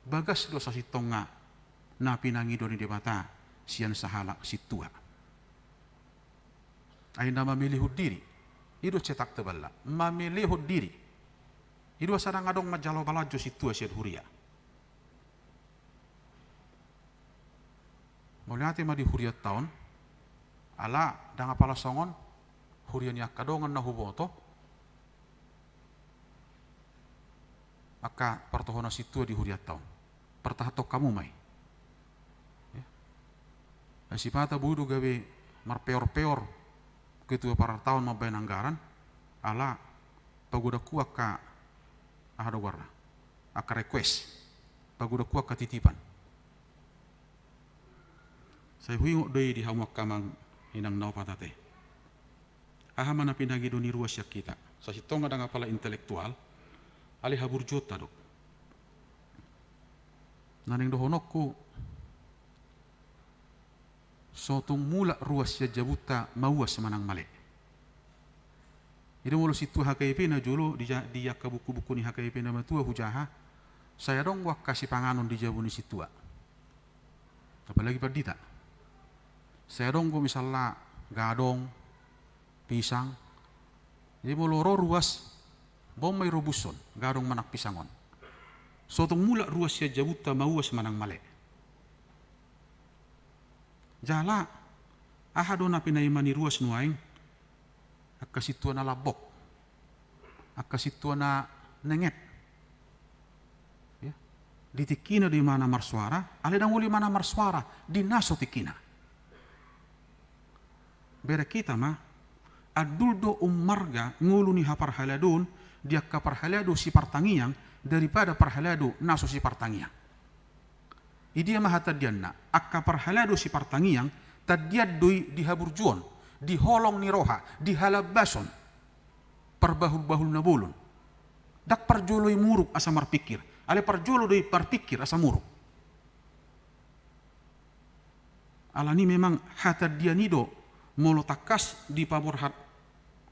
bagas do sasintongna na pinangido ni Debata sian sahalak sintua. Ai na mamelehon diri, i do cetak tebalna, mamelehon diri. I do asa ndang adong manjalo balanjo sintua sian huria. Mauliate ma di hurianta on, ala ndang apala songon huria ni angka dongan na huboto, angka partohonan sintua di hurianta on. Partahanhon hamu ma i. Ya. Ai sipata boi do gabe marpeor-peor ketua parartaon mambahen anggaran, ala pagodangku angka, aha do goarna, angka request, pagodangku angka titipan. Sai huingot do i di hamu angka amang inang na opat ate. Aha ma na pinangido ni ruas sian hita? Sasintongna ndang apala intelektual, alai haburjuonta do. Na naeng dohononku, so tung mulak ruas sian jabunta mauas manang male. Jadi molo sintua H K I P na jolo di ja-, di angka buku-buku ni H K I P na matua hujaha, sai adong do angka sipanganon di jabu ni sintua. Apalagi pandita. Sai adong do misalna gadong, pisang. Jadi molo ro ruas, boan ma i robushon gadong manang pisang on. So tung mulak ruas sian jabunta mauas manang male. Jala, aha do na pinaima ni ruas nuaeng? Angka sintua na lambok, angka sintua na nenget. Ya. Di tingkina do imana marsoara, alai ndang olo imana marsoara di na so tingkina. Bereng hita ma, andul do ummarga ngolu ni haparhaladoon di angka parhalado sipartangiang daripada parhalado na so sipartangiang. Idia ma hatandianna, angka parhalado sipartangiang, tandian do i di haburjuon, di holong ni roha, di halambason, parbahul-bahul na bolon. Ndang parjolo i muruk asa marpingkir, alai parjolo do i marpingkir asa muruk. Alani memang hatandian i do molo tangkas dipaborhat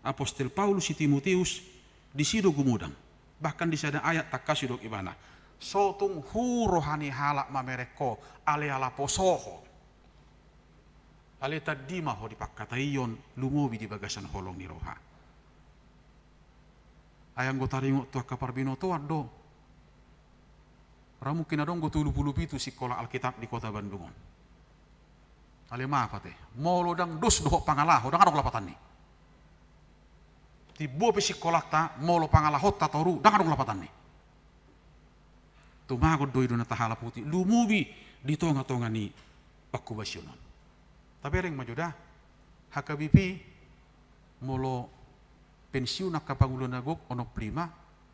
Apostel Paulus si Timoteus, disi do gumodang. Bahkan di sada ayat tangkas didok ibana, so tung hu roha ni halak mamereng ho, alai ala poso ho. Alai tandi ma ho di pangkataion, lumobi di bagasan holong ni roha. Ai anggo taringot tu angka parbinotoan do, ra mungkin adong do tolu pulu pitu sikola Alkitab di Kota Bandung on. Alai maaf ate, molo ndang dos dohot pangalaho, ndang adong lapatanni. Timbo pe sikolanta, molo pangalahonta toru, ndang adong lapatanni. Tumagon do i do na tahalaputi, lumobi di tongatonga ni pangkobasion on. Tabereng ma jo da, H K B P, molo pensiun angka pangula na gok onom pulu lima,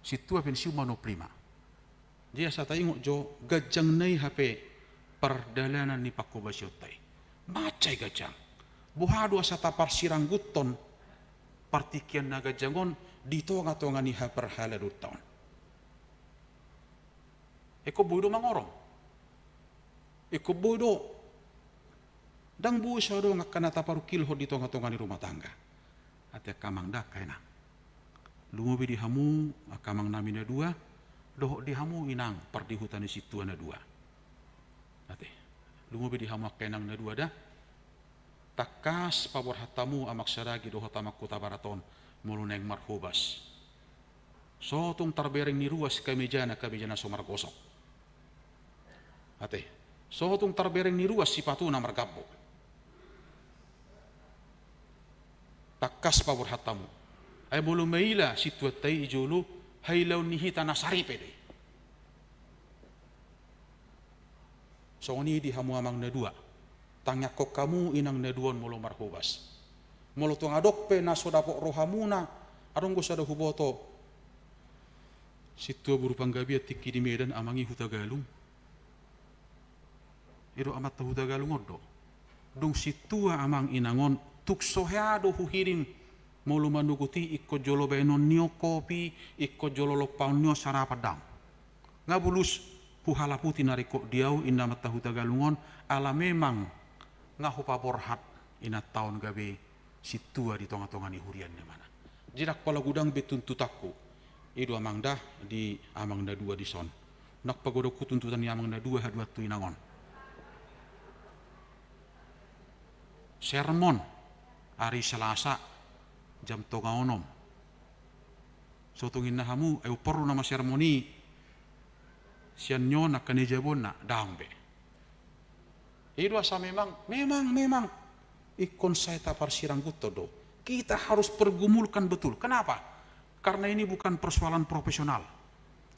sintua pensiun ma onom pulu lima. Jadi asa taingot jo, ganjang na i hape pardalanan ni pangkobasionta i. Mansai ganjang. Boha do asa taparsirangguthon partingkian na ganjang on di tongatonga ni haparhaladoanta on. Ingkon boi do mangorong. Ingkon boi do. Ndang boi so adong angka na taparungkilhon di tongatonga ni rumah tangga. Ate angka amang da angka inang. Lumobi di hamu angka amangnami na dua, dohot di hamu inang pardihuta ni sintua na dua. Ate, lumobi di hamu angka inang na dua da. Tangkas paborhat hamu Amang Saragi dohot Amang Hutabarat on molo naeng marhobas. So tung tarbereng ni ruas kamejana, kameja na so margosok. Ate, so tung tarbereng ni ruas sipatuna margambo. Tangkas paborhat hamu. Ai molo maila sintuanta i jolo, hailaon ni hita na saripe do i. Songon i di hamu amang na dua. Tangiangkon hamu inang na dua on molo marhobas. Molo tung adong pe na so dapot rohamuna, adong do sada huboto. Sintua boru Panggabean tingki di Medan, amang i Hutagalung. I do amanta Hutagalung on do. Dung sintua amang inang on, tung so hea do huhirim molo manogot i ingkon jolo baenon ni on kopi, ingkon jolo lompaon ni on sarapan, daong. Nga bulus huhalaputi na ringkot di ahu, inna amanta Hutagalung on, ala memang nga hupaborhat inanta on gabe sintua di tongatonga ni huria, inna imana. Jadi ndang pola godang be tuntutanku. I do amang da di amang na dua dison. Ndang pagodanghu tuntutan ni amang na dua haduan tu inang on. Sermon ari Selasa jam tonga onom. So tung inna hamu, ai umporlu nama sermon i sian ni on angka na jabonna, daong be. I do asa memang, memang, memang ingkon sai taparsirangguthon do. Kita harus pergumulkan betul. Kenapa? Karena ini bukan persoalan profesional.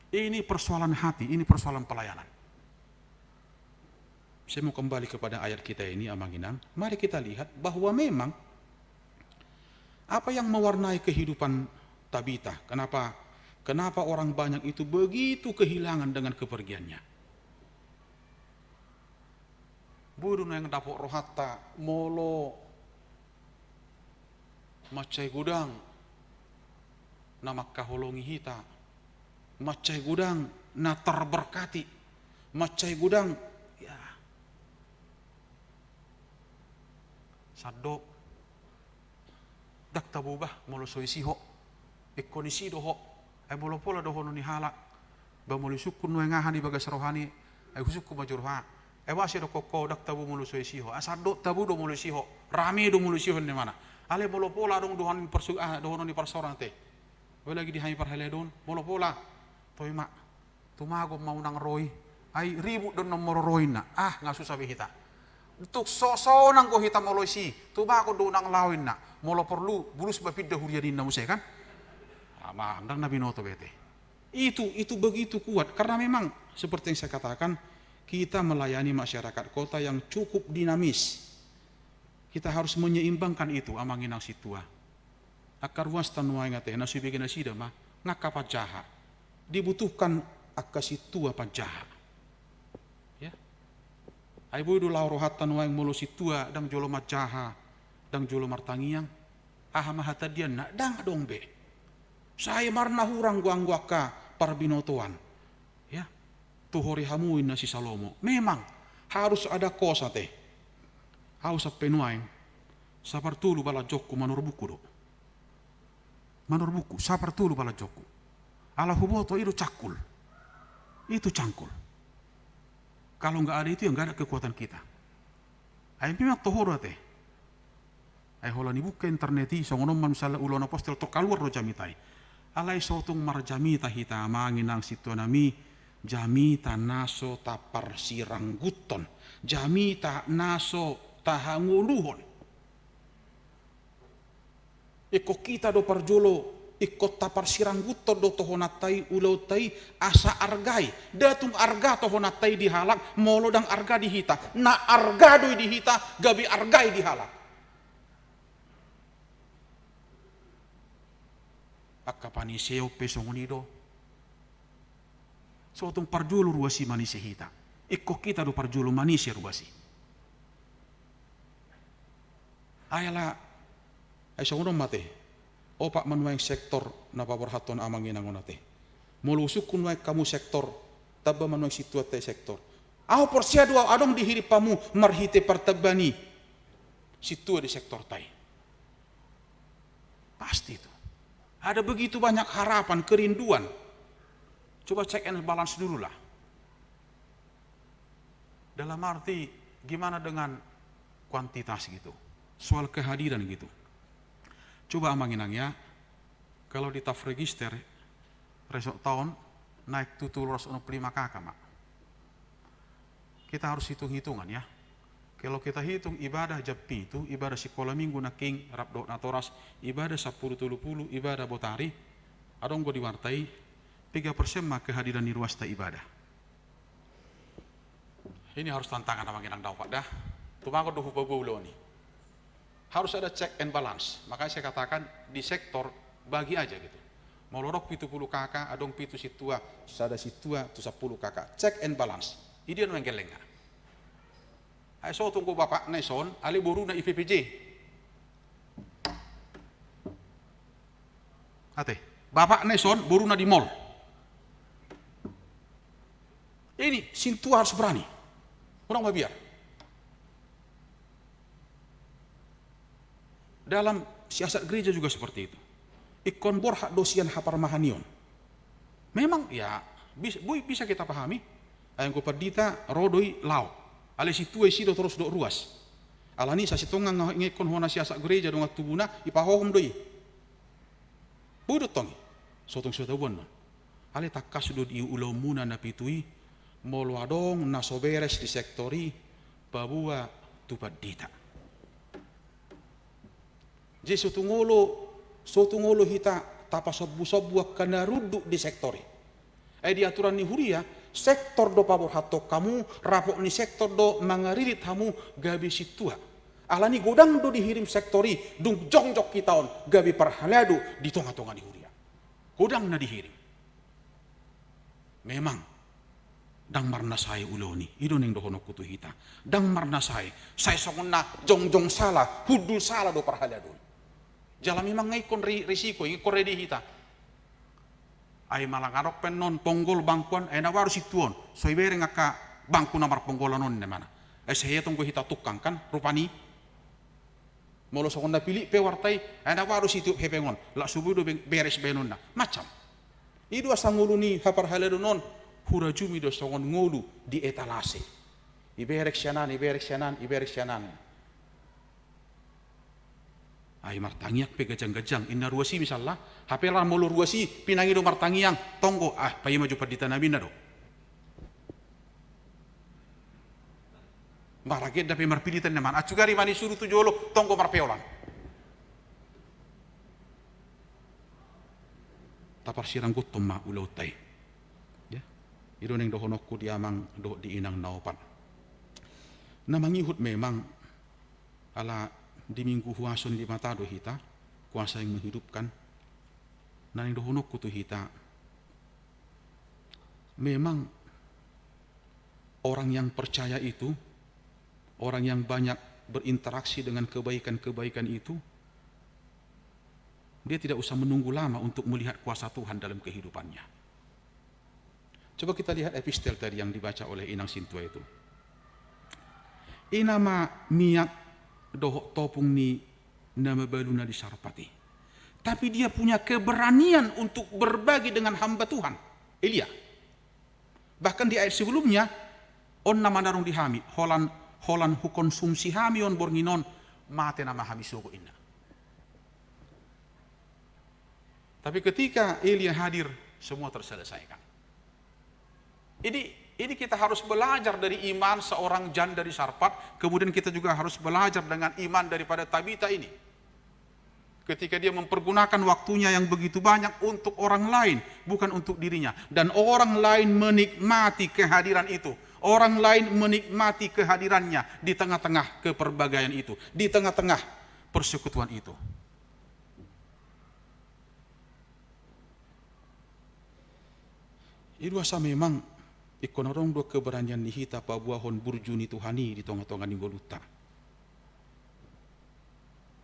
Ini persoalan hati, ini persoalan pelayanan. Saya mau kembali kepada ayat kita ini, amang inang. Mari kita lihat bahwa memang apa yang mewarnai kehidupan Tabita, kenapa, kenapa orang banyak itu begitu kehilangan dengan kepergiannya. Boi do naeng dapot rohanta molo mansai godang na mangkaholongi hita, mansai godang na terberkati, mansai godang, ya. Sandok. Ndang tabo bah molo so isi ho. Ingkon isi do ho. Ai molo pola dohonon ni halak, ba molo isungkun nuaeng aha di bagas rohani, ai husungkun ma jo roha. Ai boasa didokkon ho ndang tabo molo so isi ho? Asa ndang tabo do molo isi ho. Rame do molo isi ho, inna imana. Alai molo pola adong dohonon ni parsu-, ah, dohonon ni parsaoran ate. Boi lagi di hami parhalado on, molo pola. Toe ma. Tumagon ma unang ro i, ai ribut do annon molo ro i, inna. Ah, nga susa be hita. Tung so, sonang do hita molo isi, tumagon do unang laho, inna. Molo porlu, bulus ma pinda huria, ninna muse kan. Ah, ma, ndang na binoto be ate. Itu, itu begitu kuat. Karena memang seperti yang saya katakan, kita melayani masyarakat kota yang cukup dinamis. Kita harus menyeimbangkan itu, amang inang sintua. Angka ruasta nuaeng ate, na so ibege nasida ma, nga angka panjaha. Dibutuhkan angka sintua panjaha. Ya. Ai boi do laho rohanta nuaeng molo sintua ndang jolo manjaha, ndang jolo martangiang. Aha ma hatandianna? Ndang adong be. Sai marna hurang do anggo angka parbinotoan. Ya. Tuhori hamu, inna si Salomo. Memang harus ada kos ate. Ahu sampe nuaeng, sapartolu balanjongku manorbuku do. Manorbuku, sapartolu balanjongku. Ala huboto i do cangkul. Itu cangkul. Kalau nggak ada itu, ya nggak ada kekuatan kita. Ai memang toho do ate. Ai holan dibuka internet i, songon on ma misalna Ulaon Apostel, tor kaluar do jamita i. Alai so tung marjamita hita, amang inang sintua nami, jamita na so taparsirangguthon, jamita na so tahangoluhon. Ingkon hita do parjolo, ingkon taparsirangguthon do tohonanta i, ulaonta i, asa arga i. Nda tung arga tohonanta i di halak, molo ndang arga di hita. Na arga do i di hita, gabe arga i di halak. Angka paniseon pe songon i do. So tung parjolo ruas i manise hita. Ingkon hita do parjolo manise ruas i. Ai ala, ai songon on ma ate. Opat ma nuaeng sektor na paborhathon amang inang on ate. Molo husungkun nuaeng hamu sektor, tamba ma nuaeng sintuanta i sektor. Ahu porsea do ahu adong dihirim hamu marhite partambaan i sintua di sektorta i. Pasti itu. Ada begitu banyak harapan, kerinduan. Coba check and balance dulu lah. Dalam arti, gimana dengan kuantitas gitu, soal kehadiran gitu. Coba amang inang ya, kalau di Tafregister, resort town, naik tu tolu ratus enam puluh lima K K ma. Kita harus hitung-hitungan ya. Kalau kita hitung ibadah jam pitu, ibadah sikola minggu nangkin rap dohot natoras, ibadah sampulu tolu pulu, ibadah botari, adong do di warta i, piga persen ma kehadiran ni ruasta ibadah. Ini harus tantangan amang inang daopat da. Tumagon do hupaboa ulaon i. Harus ada check and balance. Makanya saya katakan di sektor bagi aja gitu. Molo adong pitu pulu K K, adong pitu sintua, sada sintua tu sampulu K K. Check and balance. Idia nuaeng gellengna. Ai so tung do bapakna i son, alai boruna i P P J. Ate, bapakna i son, boruna di mall. Ini sintua harus berani. Unang mabiar. Dalam siasat gereja juga seperti itu. Ingkon borhat do sian haparmahanion. Memang ya, bis-, boi, bisa kita pahami. Ai anggo pandita ro do i laho. Alai sintua isi do torus dohot ruas. Alani sasintongna nga-, ngekkon hona siasat gereja dongan tubuna, ipahohom do i. Boi do tong i. So tung so taboan on. Alai tangkas do di ulaonmuna na pitu i, molo adong na so beres di sektor i, paboa tu pandita. Jadi so tung olo, so tung olo hita tapasombusombu angka na runduk di sektor i. Ai di aturan ni huria, sektor do paborhathon hamu, rapot ni sektor do mangaririt hamu gabe sintua. Alani godang do dihirim sektor i, dung jongjong hita on gabe parhalado di tongatonga ni huria. Godang na dihirim. Memang ndang marnasae ulaon i, i do naeng dohononku tu hita. Ndang marnasae, sai songon na jongjong sala, hundul sala do parhalado on. Jala memang nga ingkon ri-, risiko, ingkon ready hita. Ai manang adong pe annon ponggol bangku an, ai na baru sintua on, so ibereng angka bangku na marponggolan on ninna ibana. Ai sai ia tong do hita tungkang kan, rupani. Molo songon na pilit pe warta i, ai na baru sitiop hepeng on, lak so boi do be-, beres baenonna. Macam. I do asa ngolu ni haparhaladoon on, hurajumi do songon ngolu di etalase. Iberek sian an, iberek sian an, iberek sian an. Ai martangiang pe ganjang-ganjang, inna ruas i misalna, hape ra molo ruas i, pinangi do martangiang, tong do, ah, paima jo pandita nami ninna do. Maragenda pe marpilitan ninna ibana, acu gari ma ni suru tu jolo, tong do marpeolan. Taparsirangguthon ma ulaonta i. Ya. I do naeng dohononku di amang dohot di inang na opat. Na mangihut memang ala di minggu huaso ni Debata do hita, kuasa yang menghidupkan. Na naeng dohononku tu hita, memang orang yang percaya itu, orang yang banyak berinteraksi dengan kebaikan-kebaikan itu, dia tidak usah menunggu lama untuk melihat kuasa Tuhan dalam kehidupannya. Coba kita lihat epistel tadi yang dibaca oleh inang sintua itu. I nama miak dohot topung ni na mabalu na di Sarpat i. Tapi dia punya keberanian untuk berbagi dengan hamba Tuhan, Elia. Bahkan di ayat sebelumnya, on na manarung di hami, holan, holan hukonsumsi hami on borngin on, Mate nama hami sogot, inna. Tapi ketika Elia hadir, semua terselesaikan. Ini, ini kita harus belajar dari iman seorang janda di Sarfat, kemudian kita juga harus belajar dengan iman daripada Tabita ini. Ketika dia mempergunakan waktunya yang begitu banyak untuk orang lain, bukan untuk dirinya. Dan orang lain menikmati kehadiran itu. Orang lain menikmati kehadirannya di tengah-tengah keperbagaian itu, di tengah-tengah persekutuan itu. I do asa memang ingkon adong do keberanian ni hita paboahon burju ni Tuhan i di tonga-tonga ni ngolunta.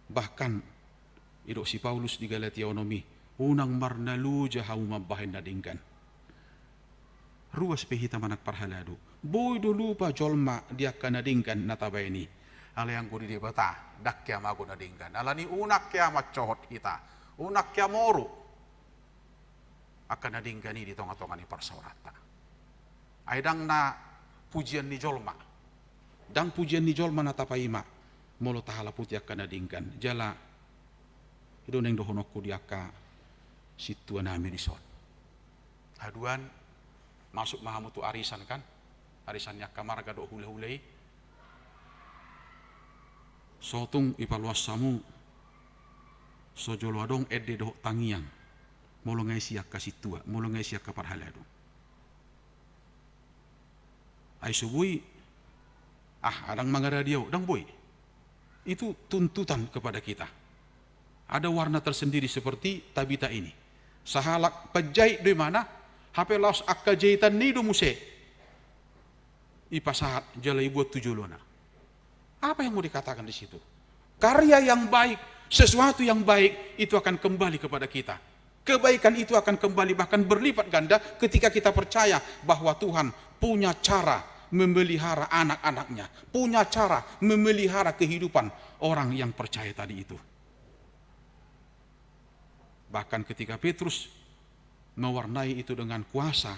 Bahkan, didok si Paulus di Galatia onom i, unang marnaloja hamu mambahen na denggan. Ruas pe hita manang parhalado, boi do lupa jolma di angka na denggan na tabahen i. Alai anggo di Debata, ndang hea mago na denggan. Alani i unang hea mansohot hita, unang hea moru angka na denggan i di tonga-tonga ni parsaoranta. Ai ndang na pujian ni jolma, ndang pujian ni jolma na tapaima, molo tahalaputi angka na denggan. Jala i do naeng dohononku di angka sintua nami dison. Haduan, masuk ma hamu tu arisan, kan? Arisan ni angka marga dohot hula-hula i. Sotung ipaloas hamu, so jolo adong ende dohot tangiang, molo nga isi angka sintua, molo nga isi angka parhalado. Ai so boi, ah, ndang mangaradi au, ndang boi. Itu tuntutan kepada kita. Ada warna tersendiri seperti Tabita ini. Sahalak penjahit do imana, hape laos angka jahitanna i do muse ipasahat jala ibuat tu jolona. Apa yang mau dikatakan di situ? Karya yang baik, sesuatu yang baik itu akan kembali kepada kita. Kebaikan itu akan kembali, bahkan berlipat ganda, ketika kita percaya bahwa Tuhan punya cara memelihara anak-anaknya, punya cara memelihara kehidupan orang yang percaya tadi itu. Bahkan ketika Petrus mewarnai itu dengan kuasa,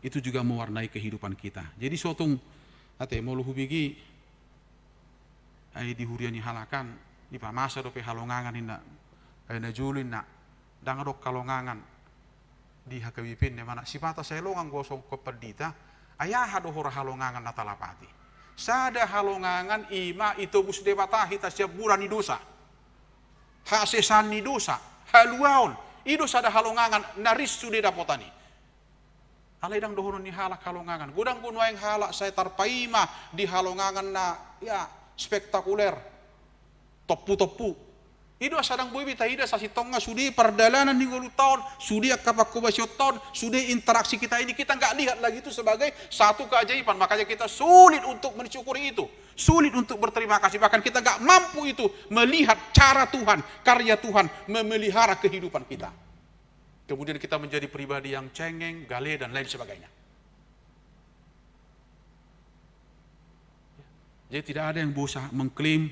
itu juga mewarnai kehidupan kita. Jadi sotung, ate, molo hubege, ai di huria ni halak an, dipamasa dope halongangan, inna, ai na jolo, inna, ndang adong halongangan di H K B P, inna, imana. Sipata sai longang do songon pandita, ai aha do hora halongangan na talapati? Sada halongangan, ima itobus Debata hita sian bura ni dosa, hasesaan ni dosa, haluaon. I do sada halongangan na ris sude dapotan i. Alai ndang dohonon ni halak halongangan. Godang do nuaeng halak sai tarpaima di halongangan na, ya, spektakuler, tompu-tompu. I do asa ndang boi be taida sasintongna sude pardalanan ni ngolunta on, sude angka panghobasionta on, sude interaksi kita ini, kita nggak lihat lagi itu sebagai satu keajaiban. Makanya kita sulit untuk mensyukuri itu, sulit untuk berterima kasih. Bahkan kita nggak mampu itu melihat cara Tuhan, karya Tuhan memelihara kehidupan kita. Kemudian kita menjadi pribadi yang cengeng, gale, dan lain sebagainya. Jadi tidak ada yang bisa mengklaim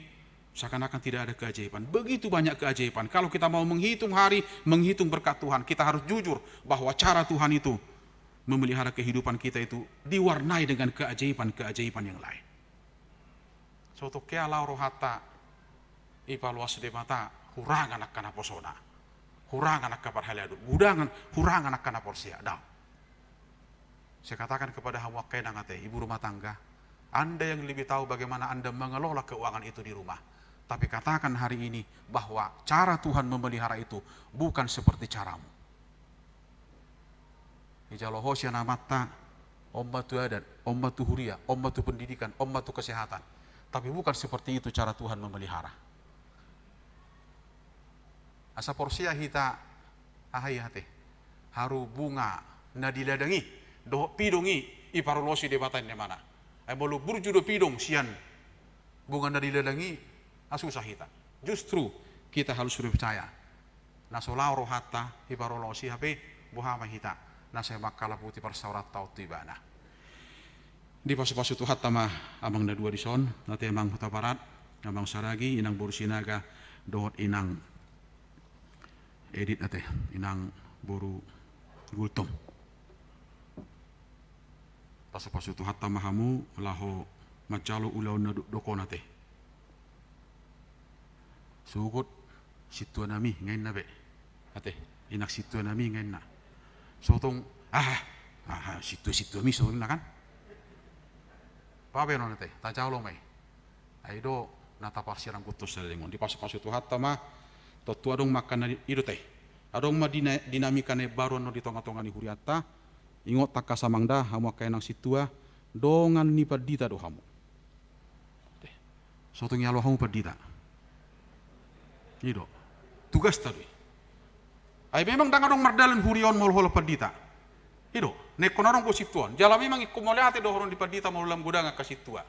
seakan-akan tidak ada keajaiban. Begitu banyak keajaiban. Kalau kita mau menghitung hari, menghitung berkat Tuhan, kita harus jujur bahwa cara Tuhan itu memelihara kehidupan kita itu diwarnai dengan keajaiban-keajaiban yang lain. So tung hea laho rohanta ipaloas Debata, hurangan angka naposona, hurangan angka parhalado, gudangan, hurangan angka na porsea, daong. Saya katakan kepada hamu angka inang ate, ibu rumah tangga, Anda yang lebih tahu bagaimana Anda mengelola keuangan itu di rumah. Tapi katakan hari ini bahwa cara Tuhan memelihara itu bukan seperti caramu. Dijalo ho sian amanta, on ma tu adat, on ma tu huria, on ma tu pendidikan, on ma tu kesehatan. Tapi bukan seperti itu cara Tuhan memelihara. Asa porsea hita, aha i ate, haru bunga na di ladang i dohot pidong i iparolosi Debata, inna imana. Ai molo burju do pidong sian bunga na di ladang i, ah, susah hita. Justru kita harus percaya, na so laho rohanta iparolosi, hape boha ma hita na sai manghalaputi parsaoranta on tu Ibana. Dipasupasu Tuhanta ma amang na dua dison, ate, Amang Hutabarat, Amang Saragi, Inang boru Sinaga, dohot Inang Edit, ate, Inang boru Gultom. Pasupasu Tuhanta ma hamu laho manjalo ulaon na dokdok on, ate. Togut, sintua nami, nga inna be. Ate, inang sintua nami, nga inna. Sotung, ah, ah, sintua, sintua mi, sotung inna kan. Pabenon ate, tajalo ma i. Ai do, na taparsirang guttos saleleng on. Dipasupasu Tuhanta ma, tontu adong ma angka na i do te. Adong ma dina-, dinamika na imbaru annon di tonga-tonga ni hurianta. Ingot angka amang da, hamu angka inang sintua, dongan ni pandita do hamu. Te. Sotung ialo hamu pandita. I do. Tugasta do i. Ai memang ndang adong mardalan huria on molo holan pandita. I do. Nengkon adong do sintua on. Jala memang ingkon mauliate do holan di pandita molo lam godang angka sintua.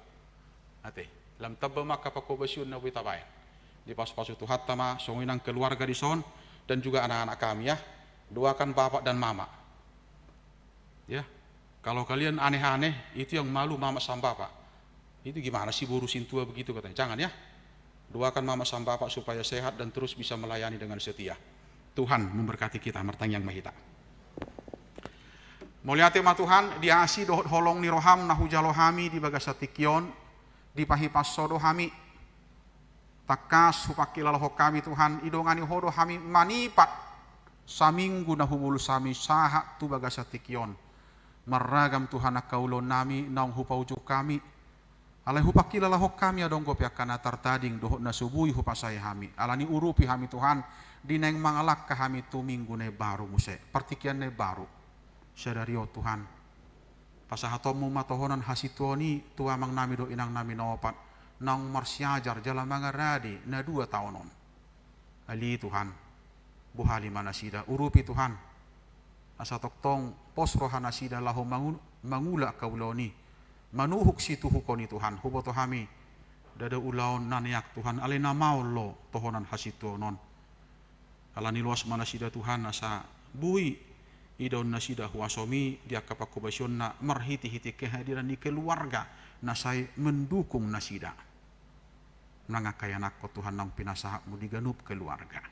Ate. Lam tamba ma angka pangkobasion na boi tabaen. Dipasupasu Tuhanta ma, songon i nang keluarga dison, dan juga anak-anak kami ya. Doakan bapak dan mama. Ya, kalau kalian aneh-aneh, itu yang malu mama sama bapak. Itu gimana sih boru sintua begitu katanya. Jangan ya. Doakan mama sama bapak supaya sehat dan terus bisa melayani dengan setia. Tuhan memberkati kita, martangiang ma hita. Mauliate ma Tuhan, di asi dohot holong ni roham na hujalo hami di bagasan tingki on, dipahipas Ho do hami. Tangkas hupangkilalahon hami Tuhan, idongani Ho do hami manipat saminggu na humulus hami sahat tu bagasan tingki on. Marragam Tuhan angka ulaon nami naung hupaujung hami. Alai hupangkilalahon hami adong dope angka na tartading dohot na so boi hupasae hami. Alani urupi hami Tuhan, di naeng mangalangka hami tu minggu na imbaru muse. Partingkian na imbaru. Sadari on Tuhan. Pasahatonmu ma tohonan hasituaon i tu amang nami dohot inang nami na opat, naung marsiajar jala mangarade na dua taon on. Ale Tuhan, bohali ma nasida, urupi Tuhan. Asa tongtong pos roha nasida laho mangu-, mangula angka ulaon i. Manuhuk situhukon i Tuhan, huboto hami. Ndada ulaon na neak Tuhan, alai na maol do tohonan hasituaon on. Alani loas ma nasida Tuhan asa boi idaon nasida huasomi di angka pangkobasionna marhitehite kehadiran ni keluarga na sai mendukung nasida. Nang angka ianakkon Tuhan naung pinasahatmu di ganup keluarga.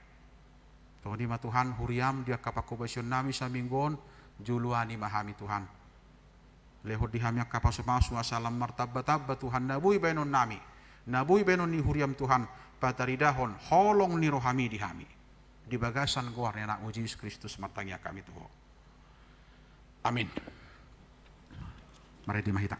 Tongtong i ma Tuhan huriam di angka pangkobasion nami saminggu on, joloani ma hami Tuhan. Lehon di hami angka pasupasu asa lam martambatamba Tuhan na boi baenon nami, na boi baenon ni huriam Tuhan, pataridahon holong ni rohami di hami. Di bagasan goar ni Anakmu Jesus Kristus martangiang hami tu Ho. Amin. Marende ma hita.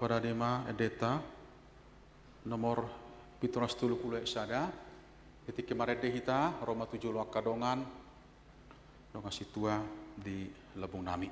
Parade ma endenta nomor pitu ratus tolu pulu sada. Di tingki marende hita, ro ma tu jolo angka dongan, dongan sintua di lambung nami.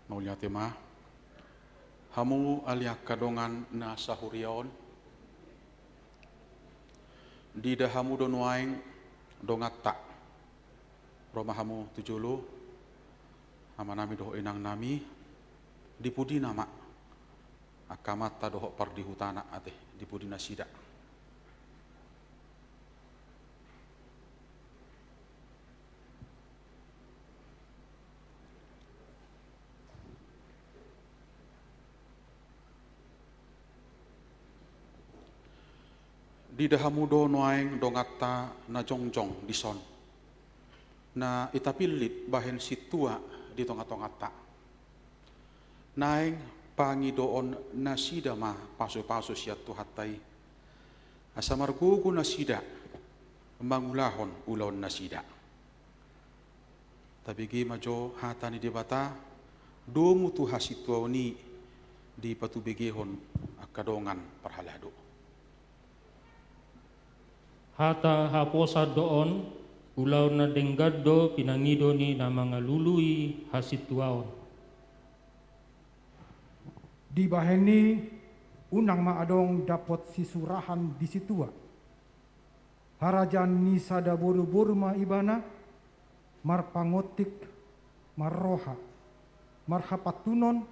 Mauliate ma. Hamu ale angka dongan na sahuria on, diida hamu do nuaeng donganta. Ro ma hamu tu jolo, amanami dohot inangnami, di pudi nama angka amanta dohot pardihutana ate, di pudi nasida. Diida hamu do nuaeng donganta na jongjong dison, na itapillit bahen sintua di tongatonganta. Naeng pangidoon nasida ma pasupasu sian Tuhanta i, asa margogo nasida mangulahon ulaon nasida. Tabege ma jo hata ni Debata, domu tu hasintuaon i dipatubegehon angka dongan parhalado. Hata haposan do on, ulaon na denggan do pinangido ni na mangalului hasintuaon. Dibahen i, unang ma adong dapot sisurahan di sintua. Harajaan ni sada boruboru ma ibana, marpangontik, marroha, marhapantunon,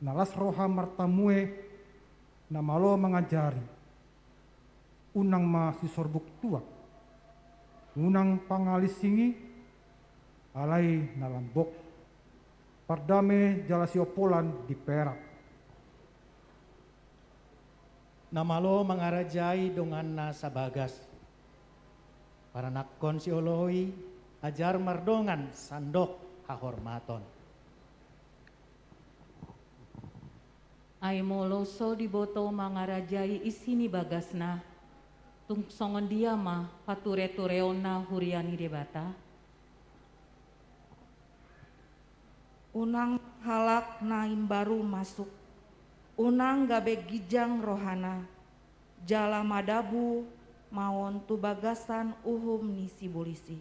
na las roha martamue, na malo mangajari. Unang ma sisorbuk tuak, unang pangalinsingi, alai na lambok, pardame jala siompolan di perak. Na malo mangarajai donganna sabagas, paranakkon sioloi, ajar mardongan sandok hahormaton. Ai molo so diboto mangarajai isi ni bagasna, tung songon dia ma paturetureonna huria ni Debata? Unang halak na imbaru masuk, unang gabe ginjang rohana, jala madabu ma on tu bagasan uhum ni sibolis i.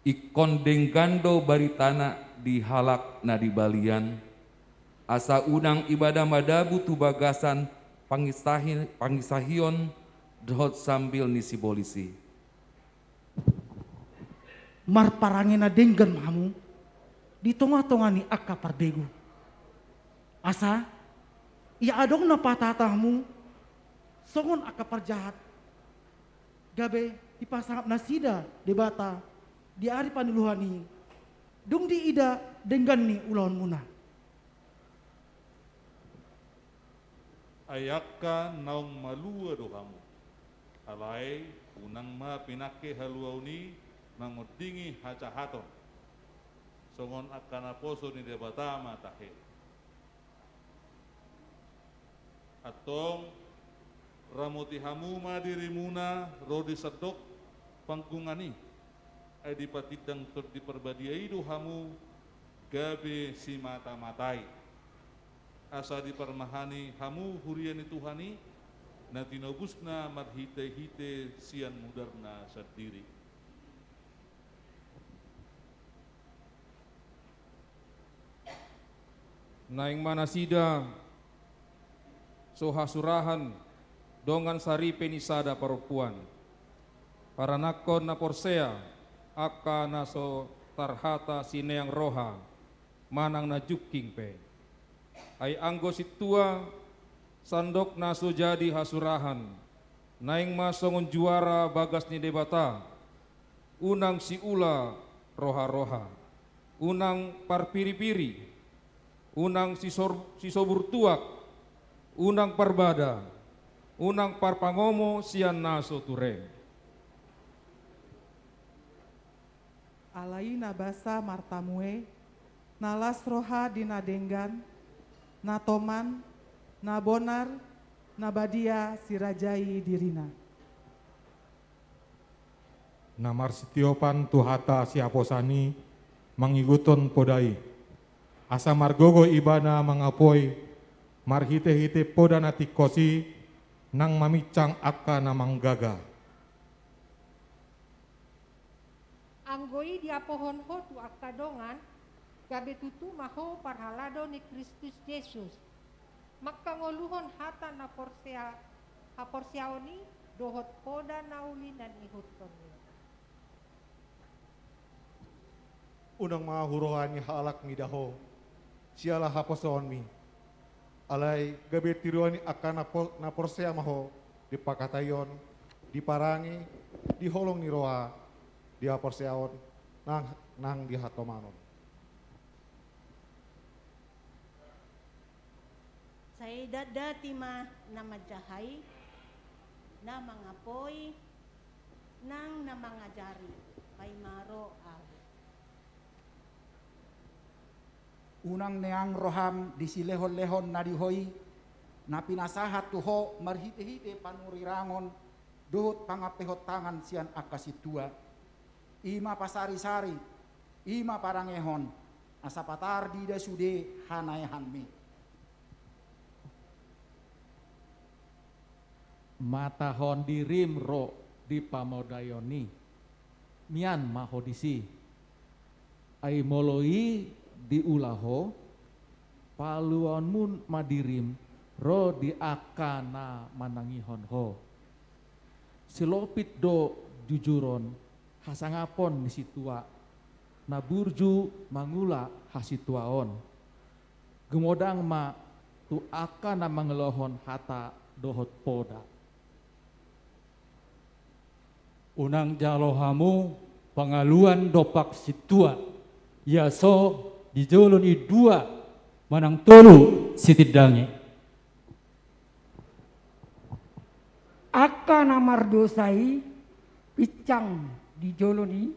Ingkon denggan do baritana di halak na di balian, asa unang ibana madabu tu bagasan pangisahi-, pangisahion dohot sambil ni sibolis i. Marparange na denggan ma hamu di tongatonga ni angka parbegu. Asa ia adong na patahata hamu songon angka parjahat, gabe dipasangap nasida Debata di ari panuluhan i, dung diida denggan ni ulaonmuna. Ai angka naung malua do hamu, alai unang ma pinangke haluaon i mangondingi hajahaton. Songon angka naposo ni Debata ma tahe. Antong, ramoti hamu ma dirimuna ro di sandok panggungan i, Ai dipatindang Tondi Parbadia i do hamu gabe simatamatai, asa diparmahani hamu huria ni Tuhan i, na tinobusna marhitehite sian mudarna sandiri. Naeng ma nasida so hasurahan dongan saripe ni sada parompuan, paranangkon na porsea, angka na so tarhata sineang roha manang na jungking pe. Ai anggo sintua, sandok na so jadi hasurahan, naeng ma songon juara bagas ni Debata, unang siula roha-roha, unang parpiri-piri, unang sisor-, sisobur tuak, unang parbada, unang parpangomo sian na so ture. Alai na basa martamu e, na las roha di na denggan, na toman, na bonar, na badia sirajai dirina. Na marsitiopan tu hata sihaposan i mangihuthon poda i, asa margogo ibana mangapoi marhite-hite poda na tingkos i nang maminsang angka na manggaga. Anggo i diapohon ho tu angka dongan, gabe tutu ma ho parhalado ni Kristus Jesus, mangkangoluhon hata na porsea-, haporseaon i dohot poda na uli na niihuthon i. Unang ma huroha ni halak mida ho siala haporseaonmi. Alai gabe tiruan ni angka na po-, na porsea ma ho di pangkataion, di parange, di holong ni roha, di haporseaon, nang, nang di hatomanon. Sai datdati ma na manjaha i, na mangapoi, nang na mangajari, paima ro ahu. Unang neang roham di silehon-lehon na di ho i, na pinasahat tu ho marhite-hite panurirangon dohot pangampehon tangan sian angka sintua. I ma pasari-sari, i ma parangehon, asa patar diida sude hanaehanmi. Matahon dirim ro di pamodaion i, mian ma ho disi. Ai molo i diula ho, paluaonmu ma dirim ro di angka na manangihon ho. Silopit do jujuron hasangapon ni sintua, na burju mangula hasituaon. Gumodang ma tu angka na mangelohon hata dohot poda. Unang jalo hamu pangaluan dompak sintua, ia so di jolo ni dua manang tolu sitindangi. Angka na mardosa i pinsang di jolo ni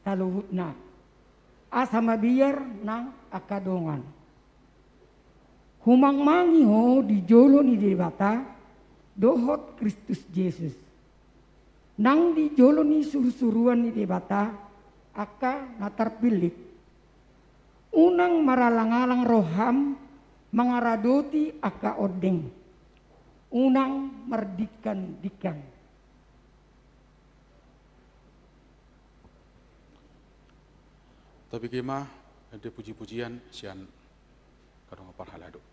saluhutna, asa mabiar nang angka dongan. Humangmangi ho di jolo ni Debata dohot Kristus Jesus, nang di jolo ni surusuruan ni Debata angka na tarpillit. Unang maralang-alang roham mangaradoti angka ondeng. Unang mardingkan-dingkan. Topik i ma ende puji-pujian sian angka dongan parhalado.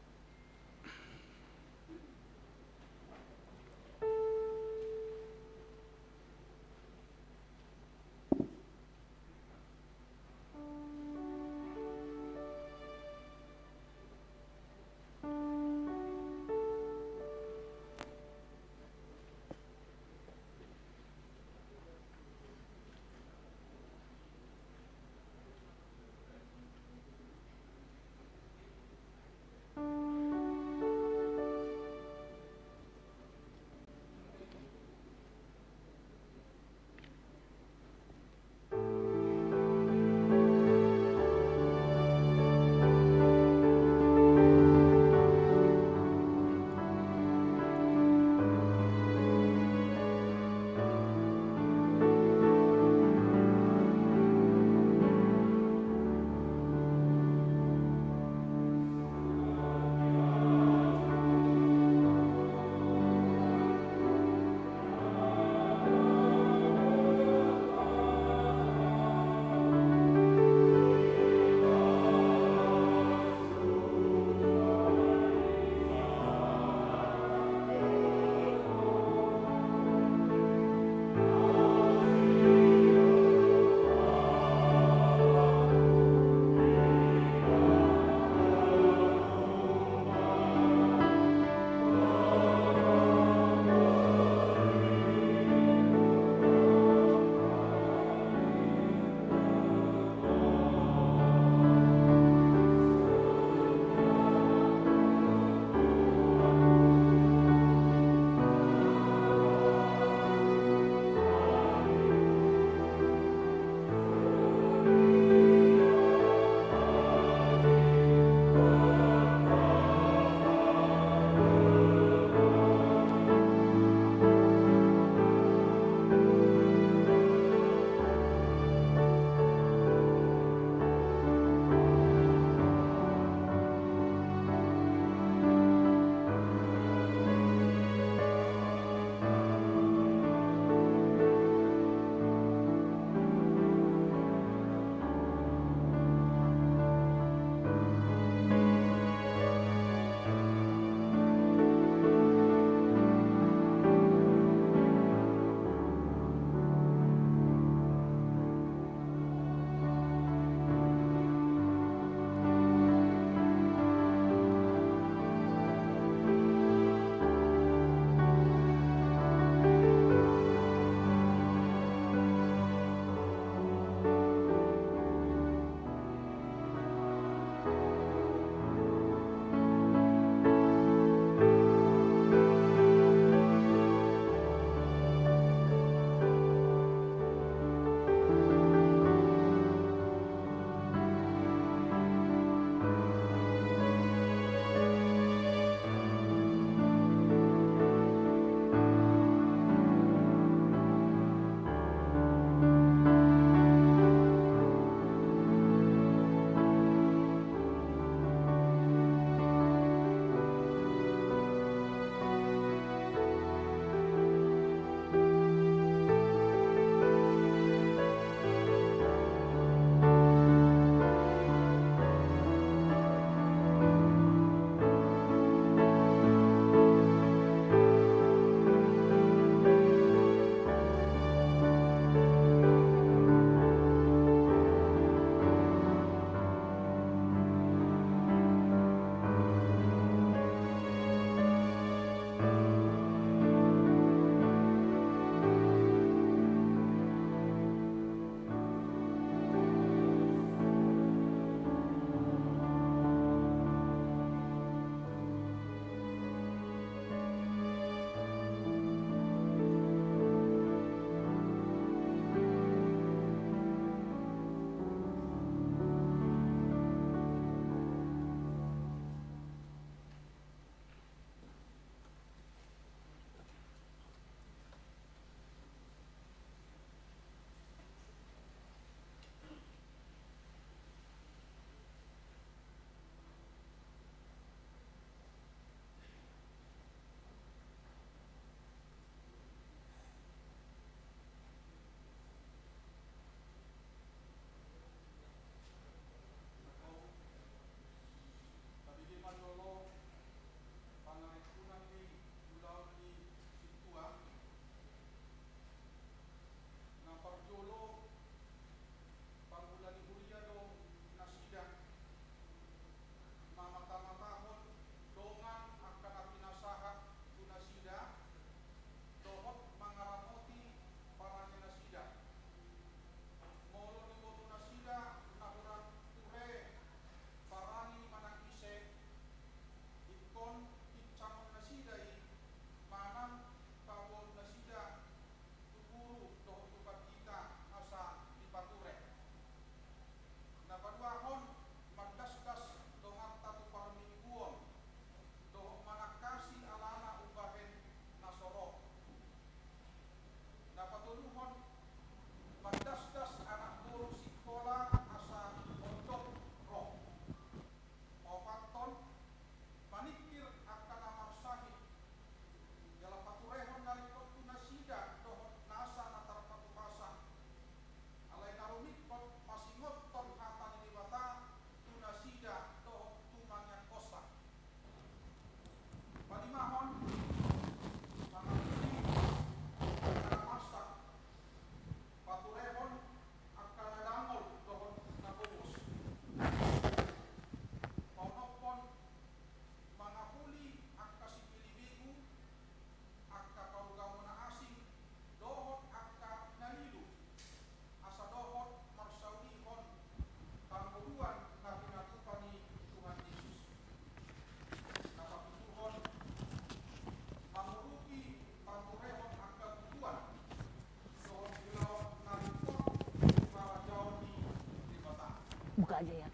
Iya,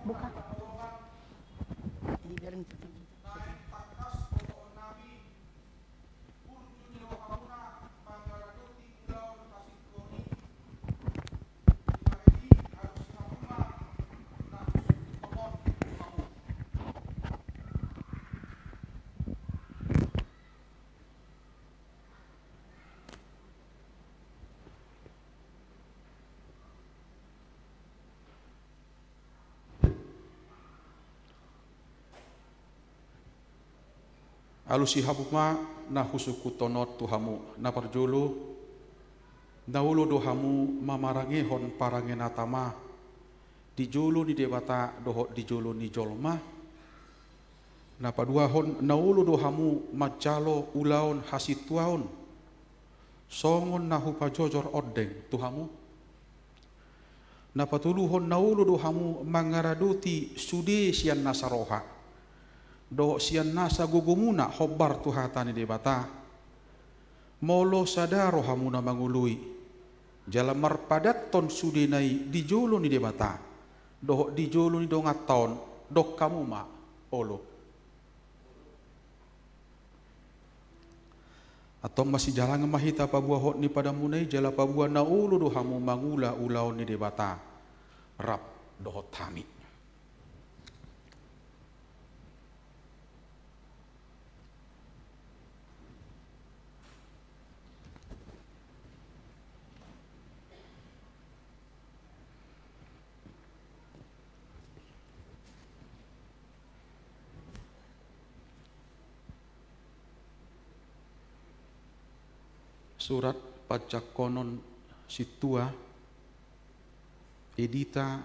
buka. Ini biarin. Alusi hamu ma na husungkunhon on tu hamu. Na parjolo, na olo do hamu mamarangehon parange na tama di jolo ni Debata dohot di jolo ni jolma. Na paduahon, na olo do hamu manjalo ulaon hasintuaon songon na hupajojor ondeng tu hamu. Na patoluhon, na olo do hamu mangaradoti sude sian nasa roha dohot sian nasa gogomuna hombar tu hata ni Debata. Molo sada rohamuna mangoloi jala marpadathon sudena i di jolo ni Debata dohot di jolo ni donganta on, dok hamu ma olo. Antong masijalangan ma hita paboa hot ni padanmuna i, jala paboa na olo do hamu mangula ulaon ni Debata rap dohot hami. Surat Panjangkonon Sintua, Edita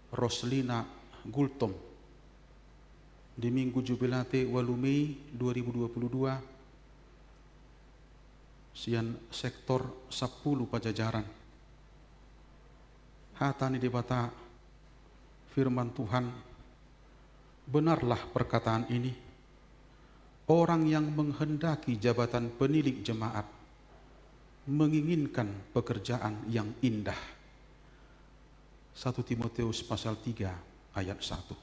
Roslina Gultom, di Minggu Jubilate ualu Mei dua ribu dua puluh dua, sian sektor sampulu Pajajaran. Hata ni Debata, firman Tuhan, benarlah perkataan ini, orang yang menghendaki jabatan penilik jemaat menginginkan pekerjaan yang indah. Satu Timotius pasal tiga ayat satu.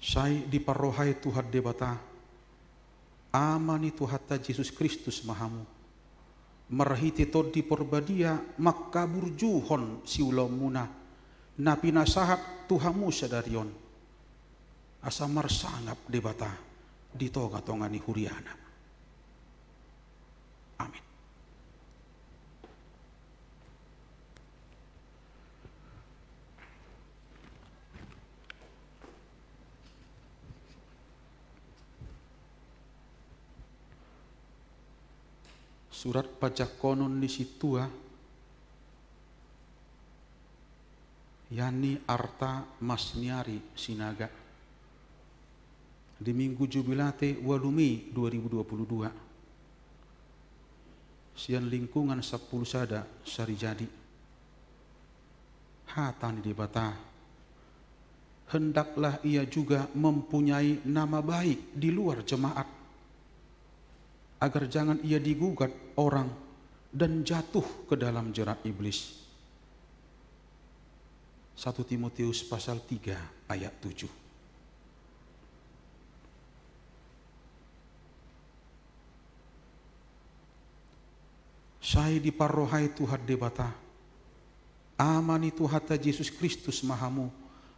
Sai diparrohai Tuhan Debata, Ama ni Tuhanta Jesus Kristus ma hamu, marhite Tondi Porbadia mangkaburjuhon siulaonmuna na pinasahat tu hamu sadari on, asa marsangap Debata di tongatonga ni huriana. Amin. Surat Panjangkonon ni Sintua, Yanni Arta Masniari Sinaga, di Minggu Jubilate ualu Mei dua ribu dua puluh dua, sian lingkungan sampulu sada Sarijadi. Hata ni Debata, hendaklah ia juga mempunyai nama baik di luar jemaat, agar jangan ia digugat orang dan jatuh ke dalam jerat iblis. Satu Timotius pasal tiga ayat tujuh. Sai diparrohai Tuhan Debata, Ama ni Tuhanta Jesus Kristus ma hamu,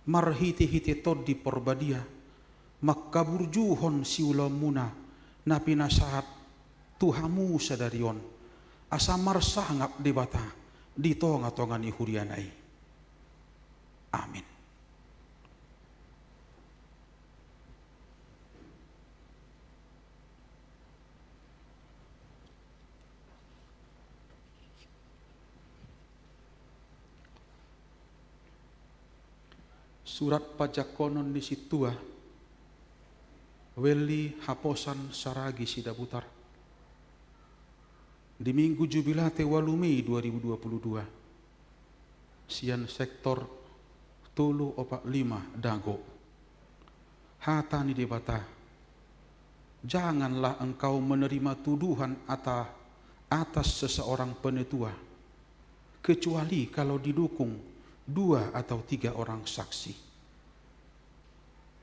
marhitehite Tondi Porbadia, mangkaburjuhon siulaonmuna na pinasahat tu hamu sadari on, asa marsangap Debata di tongatonga ni huriana i. Amin. Surat Panjangkonon ni Sintua, Welly Haposan Saragi Sidabutar, di Minggu Jubilate ualu Mei dua ribu dua puluh dua, sian sektor tolu opat lima Dago. Hata ni Debata, "Janganlah engkau menerima tuduhan ata-, atas seseorang penetua, kecuali kalau didukung dua atau tiga orang saksi."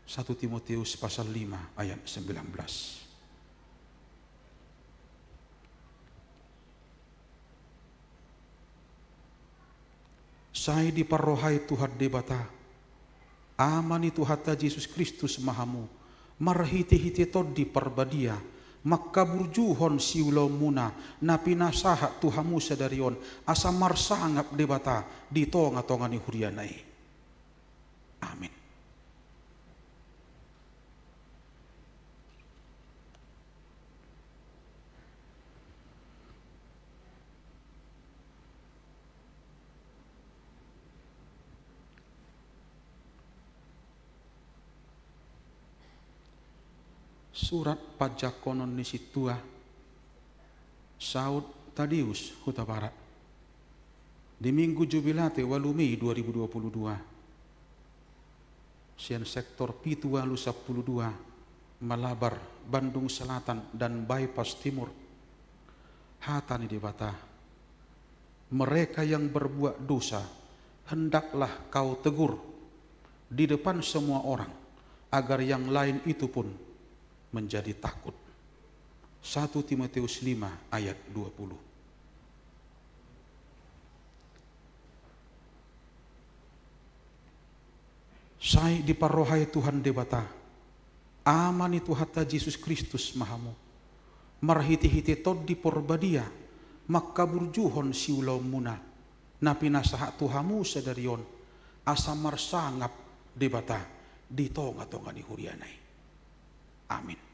Satu Timotius pasal lima ayat sembilan belas. Sai diparrohai Tuhan Debata, Ama ni Tuhanta Jesus Kristus ma hamu, marhitehite Tondi Parbadia, mangkaburjuhon siulaonmuna, na pinasahat tu hamu sadari on, asa marsangap Debata di tongatonga ni huriana i. Amin. Surat panjangkonon ni sintua, saut Tadeus Hutabarat. Di Minggu Jubilate ualu Mei dua ribu dua puluh dua. Sian sektor pitu ualu sampulu dua, Malabar, Bandung Selatan, dan Bypass Timur. Hata ni Debata, "Mereka yang berbuat dosa, hendaklah kau tegur di depan semua orang, agar yang lain itu pun menjadi takut." Satu Timotius lima ayat dua puluh. Sai diparrohai Tuhan Debata, Ama ni Tuhanta Jesus Kristus ma hamu, marhitehite Tondi Parbadia, mangkaburjuhon siulaonmuna, na pinasahat tu hamu sadari on, asa marsangap Debata di tongatonga ni huriana i. Amin.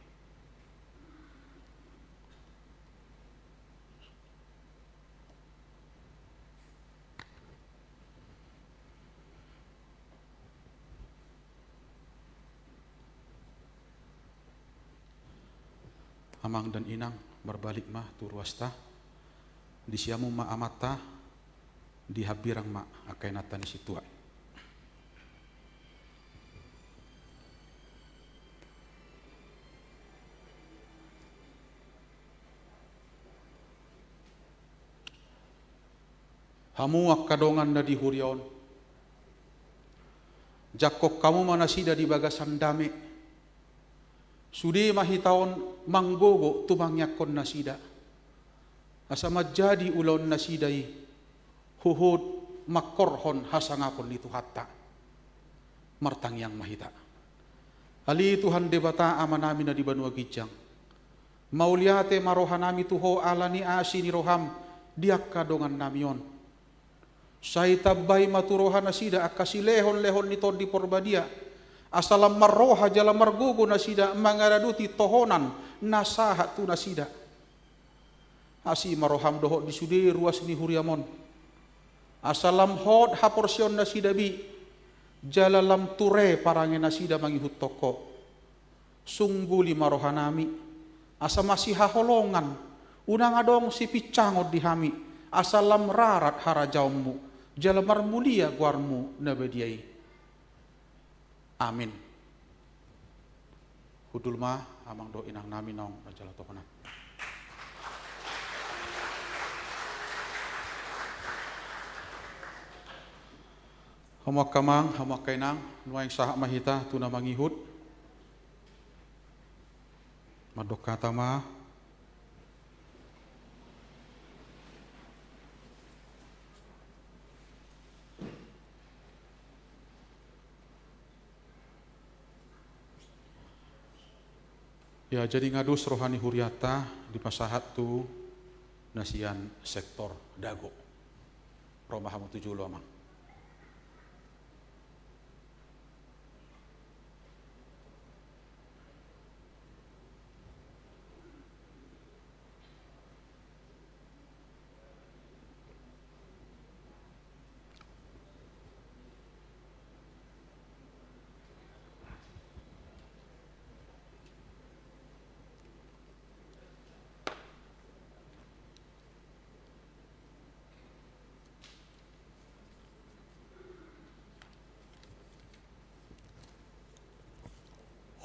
Amang dan inang, marbalik ma tu ruasta. Di siamun ma amanta, di hambirang ma angka inanta ni sintua. Hamu angka dongan na di huria on, jangkon hamu ma nasida di bagasan dame. Sude ma hita on manggogo tumangiangkon nasida, asa manjadi ulaon nasida i huhut mangkorhon hasangapon ni Tuhanta. Martangiang ma hita. Ale Tuhan Debata Amanami na di banua ginjang, mauliate ma rohanami tu Ho ala ni asi ni roham di angka dongannami on. Sai tambai ma tu roha nasida angka silehonlehon ni Tondi Parbadia, asa lam marroha jala margogo nasida mangaradoti tohonan na sahat tu nasida. Asi ma roham dohot di sude ruas ni huriam on, asa lam hot haporseaon nasida be, jala lam ture parange nasida mangihuthon Ho. Sungguli ma rohanami, asa masihaholongan, unang adong sipincangon di hami, asa lam rarat harajaonmu, jala marmulia goarmu na badia i. Amin. Hundul ma amang dohot inangnami naung manjalo tohonan. Hamu angka amang, hamu angka inang, nuaeng sahat ma hita tu na mangihut. Mandok hata ma. Ya, jadi nga dos roha ni hurianta dipasahat tu na sian sektor Dago. Ro ma hamu tu jolo, amang.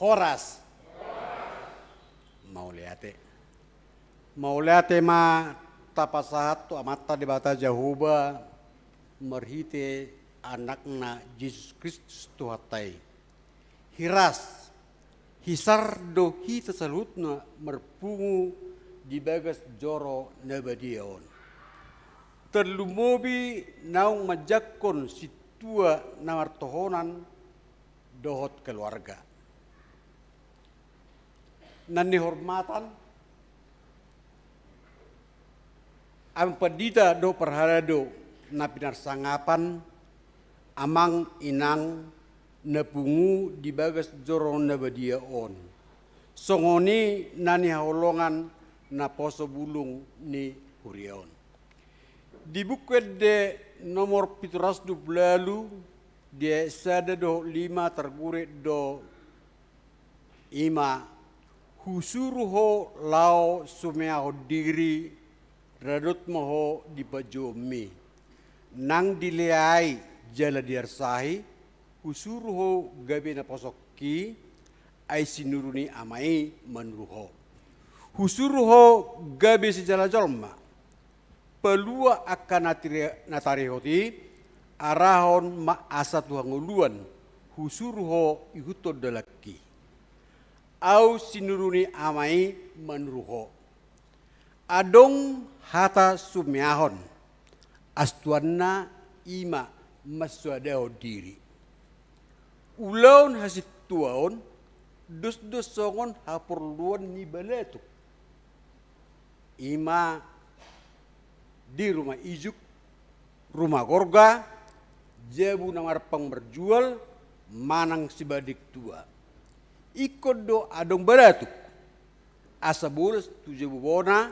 Horas. Mauliate. Mauliate ma tapasahat tu Amanta Debata Jahowa marhite Anakna Jesus Kristus Tuhanta i. Hiras, hisar do hita saluhutna marpungu di bagas joro na badia on. Tarlumobi naung manjangkon sintua na martohonan dohot keluarga. Na nihormatan, amang pandita dohot parhalado na pinarsangapan, amang inang na pungu di bagas joro na badia on. Songon i na nihaholongan naposo bulung ni huria on. Di Buku Ende nomor pitu ratus dua pulu ualu, di ayat sada dohot lima targurek do, i ma, husuru ho laho sumeahon diri, radot ma ho di panjouonmi. Nang dileai jala diarsahi, husuru ho gabe naposongki, ai sinuru ni Ama i manuru ho. Husuru ho gabe sijala jolma, palua angka na tiri-, na tarihot i, arahon ma asa tu hangoluan, husuru ho ihuthon dalanki. Au sinuru ni Ama i manuru ho. Adong hata sumeahon, astuanna i ma mansoadahon diri. Ulaon hasintuaon, dos do songon haporluan ni balatuk. I ma di ruma ijuk, ruma gorga, jabu na marpang marjual, manang sibadek tua. Ingkon do adong balatuk, asa bolas tu jabu bona,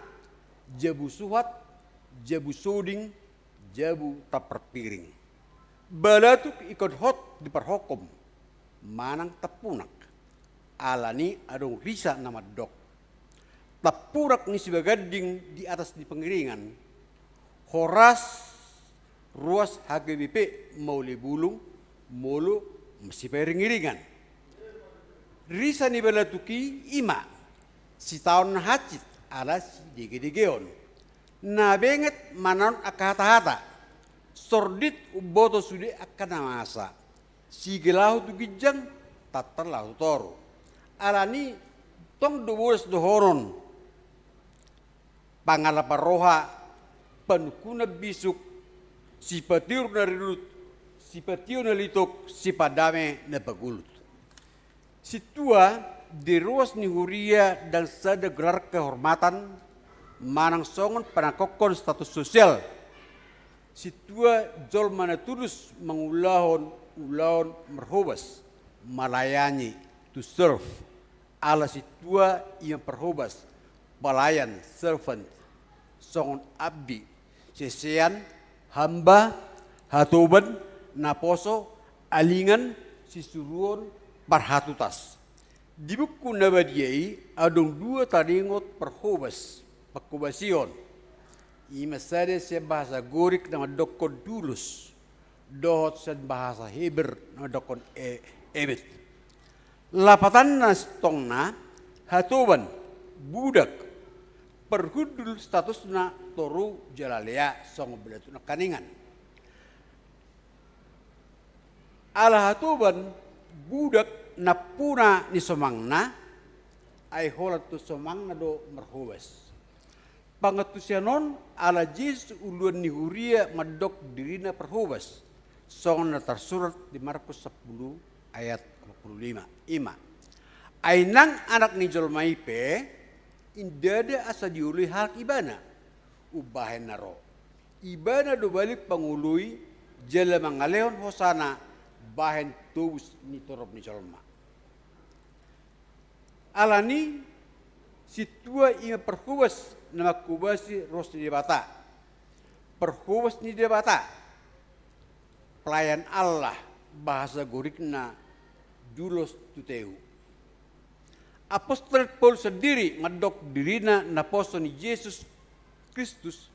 jabu suhat, jabu soding, jabu tampar piring. Balatuk ingkon hot di parhokom, manang tampunak. Alani adong risa na mandok, tampunak ni sibaganding di atas ni pangiringan, horas ruas H K B P mauli bulung, molo sipairing-iringan. Risa ni balatuk i, i ma, sitaon na hansit ala sidegedegeon. Na benget manaon angka hata-hata, sordit umboto sude angka na masa, sigelaho tu ginjang, tantan laho tu toru. Alani tong do bolas dohonon, pangalapan roha, panungkunan bisuk, sipatiur na rinulut, sipatio na lituk, sipadame na pagulut. Sintua di ruas ni huria ndang sada gelar kehormatan manang songon panangkokhon status sosial. Sintua jolma na tulus mangulahon ulaon marhobas, melayani, to serve. Ala sintua i ma parhobas, pelayan, servant, songon abdi, sesean, hamba, hatoban, naposo, alingan, sisuruon, parhatutas. Di buku na badia i adong dua taringot parhobas, panghobasion. I ma sada sian bahasa Gorik na mandokkon doulos, dohot sian bahasa Heber na mandokkon e-, eved. Lapatanna sintongna, hatoban, budak, parhundul statusna toru jala lea songon balatuk nangkaningan. Ala hatoban, budak nampuna ni somangna, ai holan tu somangna do marhobas. Pangantusion on ala Jesus uluan ni huria mandok dirina parhobas, songon na tarsurat di Markus sampulu ayat opat pulu lima. I ma, ai nang Anak ni jolma i pe, ndada asa dioloi halak ibana, umbahen na ro. Ibana do balik pangoloi, jala mangalehon hosana, bahen tobus ni torop ni jolma. Alani sintua i ma parhobas na manghobasi ruas ni Debata. Parhobas ni Debata. Pelayan Allah, bahasa Gorikna doulos tuteu. Apostel Paulus sandiri mandok dirina naposo ni Jesus Kristus,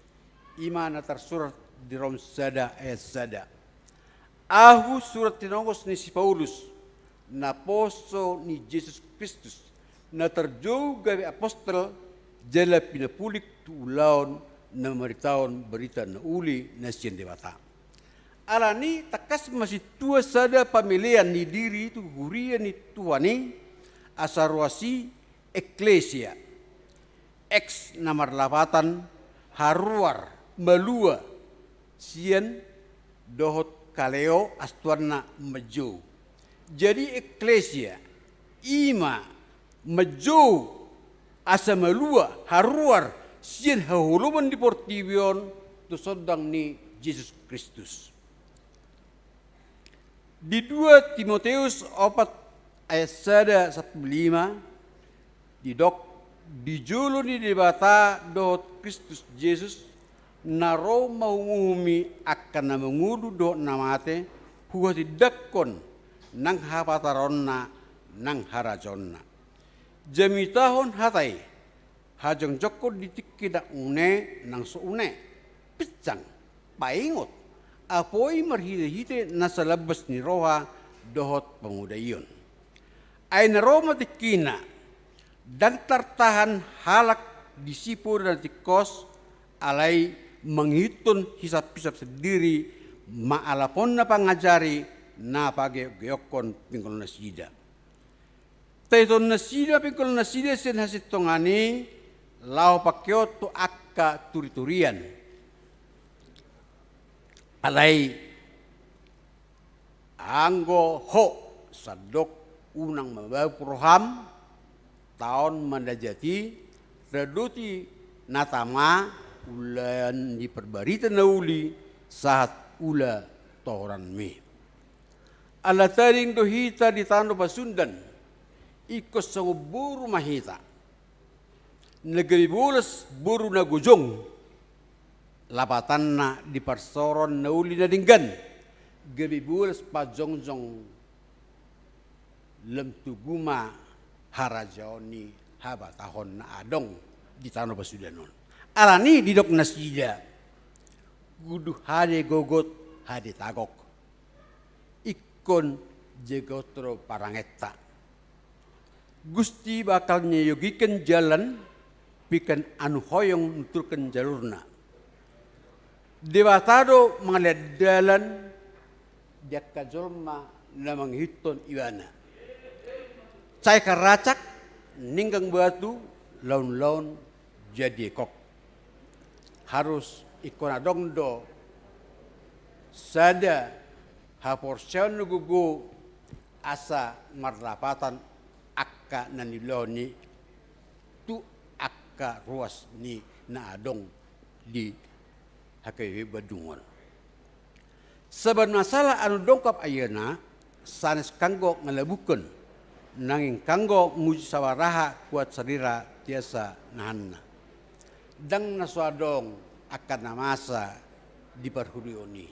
i ma na tarsurat di Rom sada ayat sada. Ahu surat tinongos ni si Paulus, naposo ni Jesus Kristus, na tarjou gabe apostel, jala pinapulik tu ulaon na mamaritahon barita na uli na sian Debata. Alani tangkas ma sintua sada pamelean ni diri tu huria ni Tuhan i, asa ruas i eklesia. Eks na marlapatan haruar, malua, sian dohot kaleo, astuanna manjou. Jadi eklesia i ma manjou asa malua, haruar sian haholomon di portibi on tu sondang ni Jesus Kristus. Di dua Timoteus opat ayat sada sampulu lima, didok, di jolo ni Debata dohot Kristus Jesus, na ro manguhumi angka na mangolu dohot na mate, huhatindangkon nang hapataronna nang harajaonna. Jamitahon hata i, hajongjongkon di tingki na une nang so une, pinsang, paingot, apoi marhitehite na salambas ni roha dohot pangudaion. Ai na ro ma tingkina, ndang tartahan halak disi poda na tingkos, alai mangihuthon hisaphisap sandiri, maalaponna pangajari na pageokgeokkon pingkolnasida. Taitonnasida pingkolnasida sian hasintongan i laho pangkeon tu angka turiturian. Alai anggo ho sandok unang mababu roham, taon ma na jat i, radoti na tama, ulaon ni parbarita na uli sahat ula tohoranmi. Ala tading do hita di tano Pasundan, ingkon songon boru ma hita. Na gabe bolas boru na gojong, lapatanna di parsaoran na uli na denggan, gabe bolas pajongjong, lam togu ma harajaon ni habatahon na adong di tano Pasundan on. Alani didok nasida, gudu hade gogot, hade tagok. Ingkon jagot do parangenta. Gusti bakal nyayogihon jalan, pingkan anuhoyong nuturhon jalurna. Debata do mangalehon dalan di angka jolma na mangihuthon ibana. Caek racak, ninggang batu, launlaun jadi ekok. Harus ingkon adong do sada haporseaon na gogo asa marlapatan angka na niulahon i tu angka ruas ni na adong di H K B P Bandung on. Saban masalah anu dongkap ayeuna, sanes kanggo ngalabuhon, nanging kanggo nguji sabaraha kuat salira tiasa nahanna. Ndang na so adong angka na masa di parhurion i.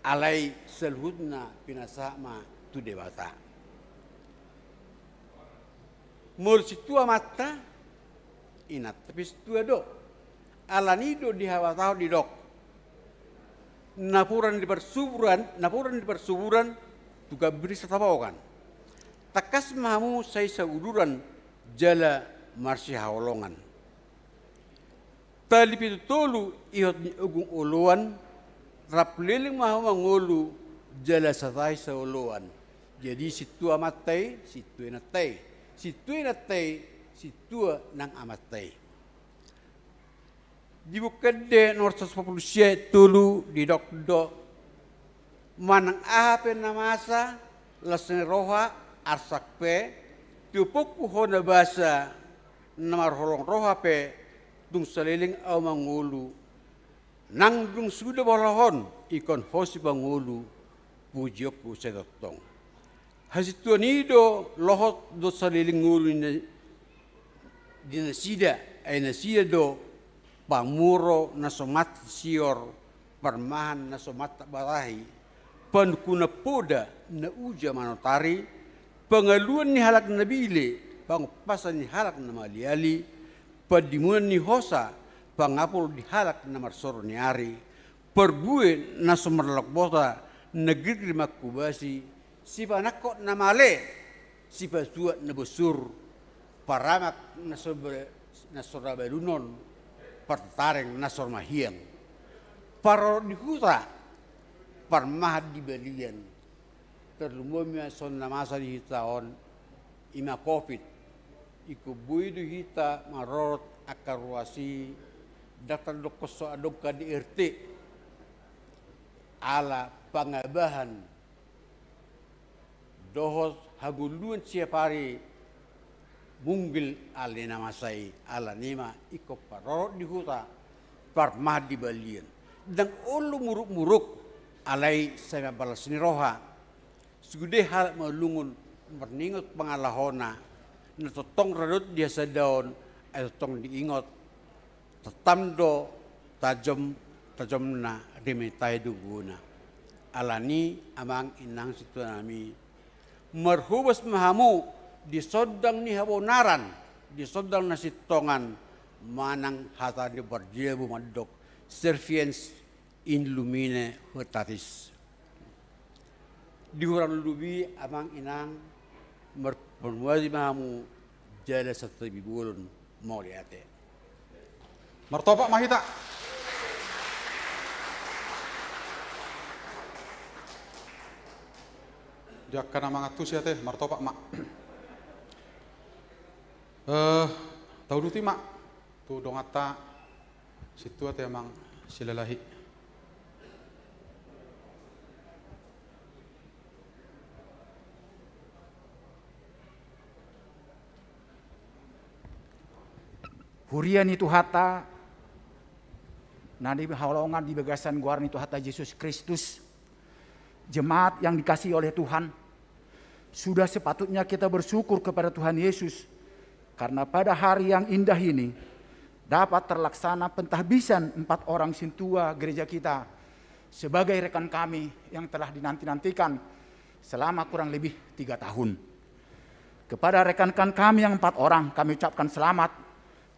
Alai saluhutna pinasahat ma tu Debata. Molo sintua amanta, inanta pe sintua do. Alani do di habatahon didok, napuran di parsuburan, napuran di parsuburan, tu gambir satabokan. Tangkas ma hamu sai sauduran jala marsihaholongan. Tali pitu tolu ihot ni ogung oloan, rap leleng ma hamu mangolu jala satahi saoloan. Jadi sintua amanta i, sintua inanta i, sintua inanta i, sintua nang amanta i. Di Buku Ende nomor satus opat pulu sia tolu didok do, manang aha pe na masa, las ni roha, arsak pe, tiopongku ho na basa, na marholong roha pe, dung saleleng ahu mangolu, nang dung suda bola on, ingkon ho sipangolu, pujionku sai tongtong. Hasintuan i do lohot dohot saleleng ngolu ni na-, di nasida, ai nasida do pamuro na so mate sior, parmahan na so mate batahi, panungkunan poda na uja manotari, pangaluan ni halak na bile, pangompasan ni halak na maliali, pandimunan ni hosa, pangapul ni halak na marsoro ni ari, parbue na so marlok bota, na girgir manghobasi, Sipanangkok na male, sipasuat na bosur, paramak na so ba-, na so ra balunon, partatareng na so ra mahiang, parorot di huta, parmahan di balian. Tarlumobi ma songon na masa di hita on, i ma covid. Ingkon boi do hita marorot angka ruas i, ndang tardokkon so adong K D R T, ala pangabahan dohot hangoluan siapari munggil ala ni na masa i, alani i ma ingkon parorot di huta, parmahan di balian. Ndang olo muruk-muruk, alai sai mambalas ni roha. Sude halak malungun marningot pangalahona, na tongtong ra dohot di hasandaon, ai tongtong diingot. Tatam do tajom, tajomna, rimai tahe do gogoina. Alani i amang inang sintua nami, marhobas ma hamu di sondang ni habonaran, di sondang na sintongan, manang hata ni parjolo mandok, serviens in lumine veritatis. Di hurang lobi amang inang, marpamuati ma hamu jala santabi bolon, mauliate. Martopak ma hita. Di angka na mangantusi ate, martopak ma. Eh, tauduti ma tu donganta sintua ate amang Silalahi. Huria ni Tuhanta na hinaholongan di bagasan goar ni Tuhanta Jesus Kristus, jemaat yang dikasihi oleh Tuhan, sudah sepatutnya kita bersyukur kepada Tuhan Yesus karena pada hari yang indah ini dapat terlaksana pentahbisan empat orang sintua gereja kita sebagai rekan kami yang telah dinanti-nantikan selama kurang lebih tiga tahun. Kepada rekan-rekan kami yang empat orang, kami ucapkan selamat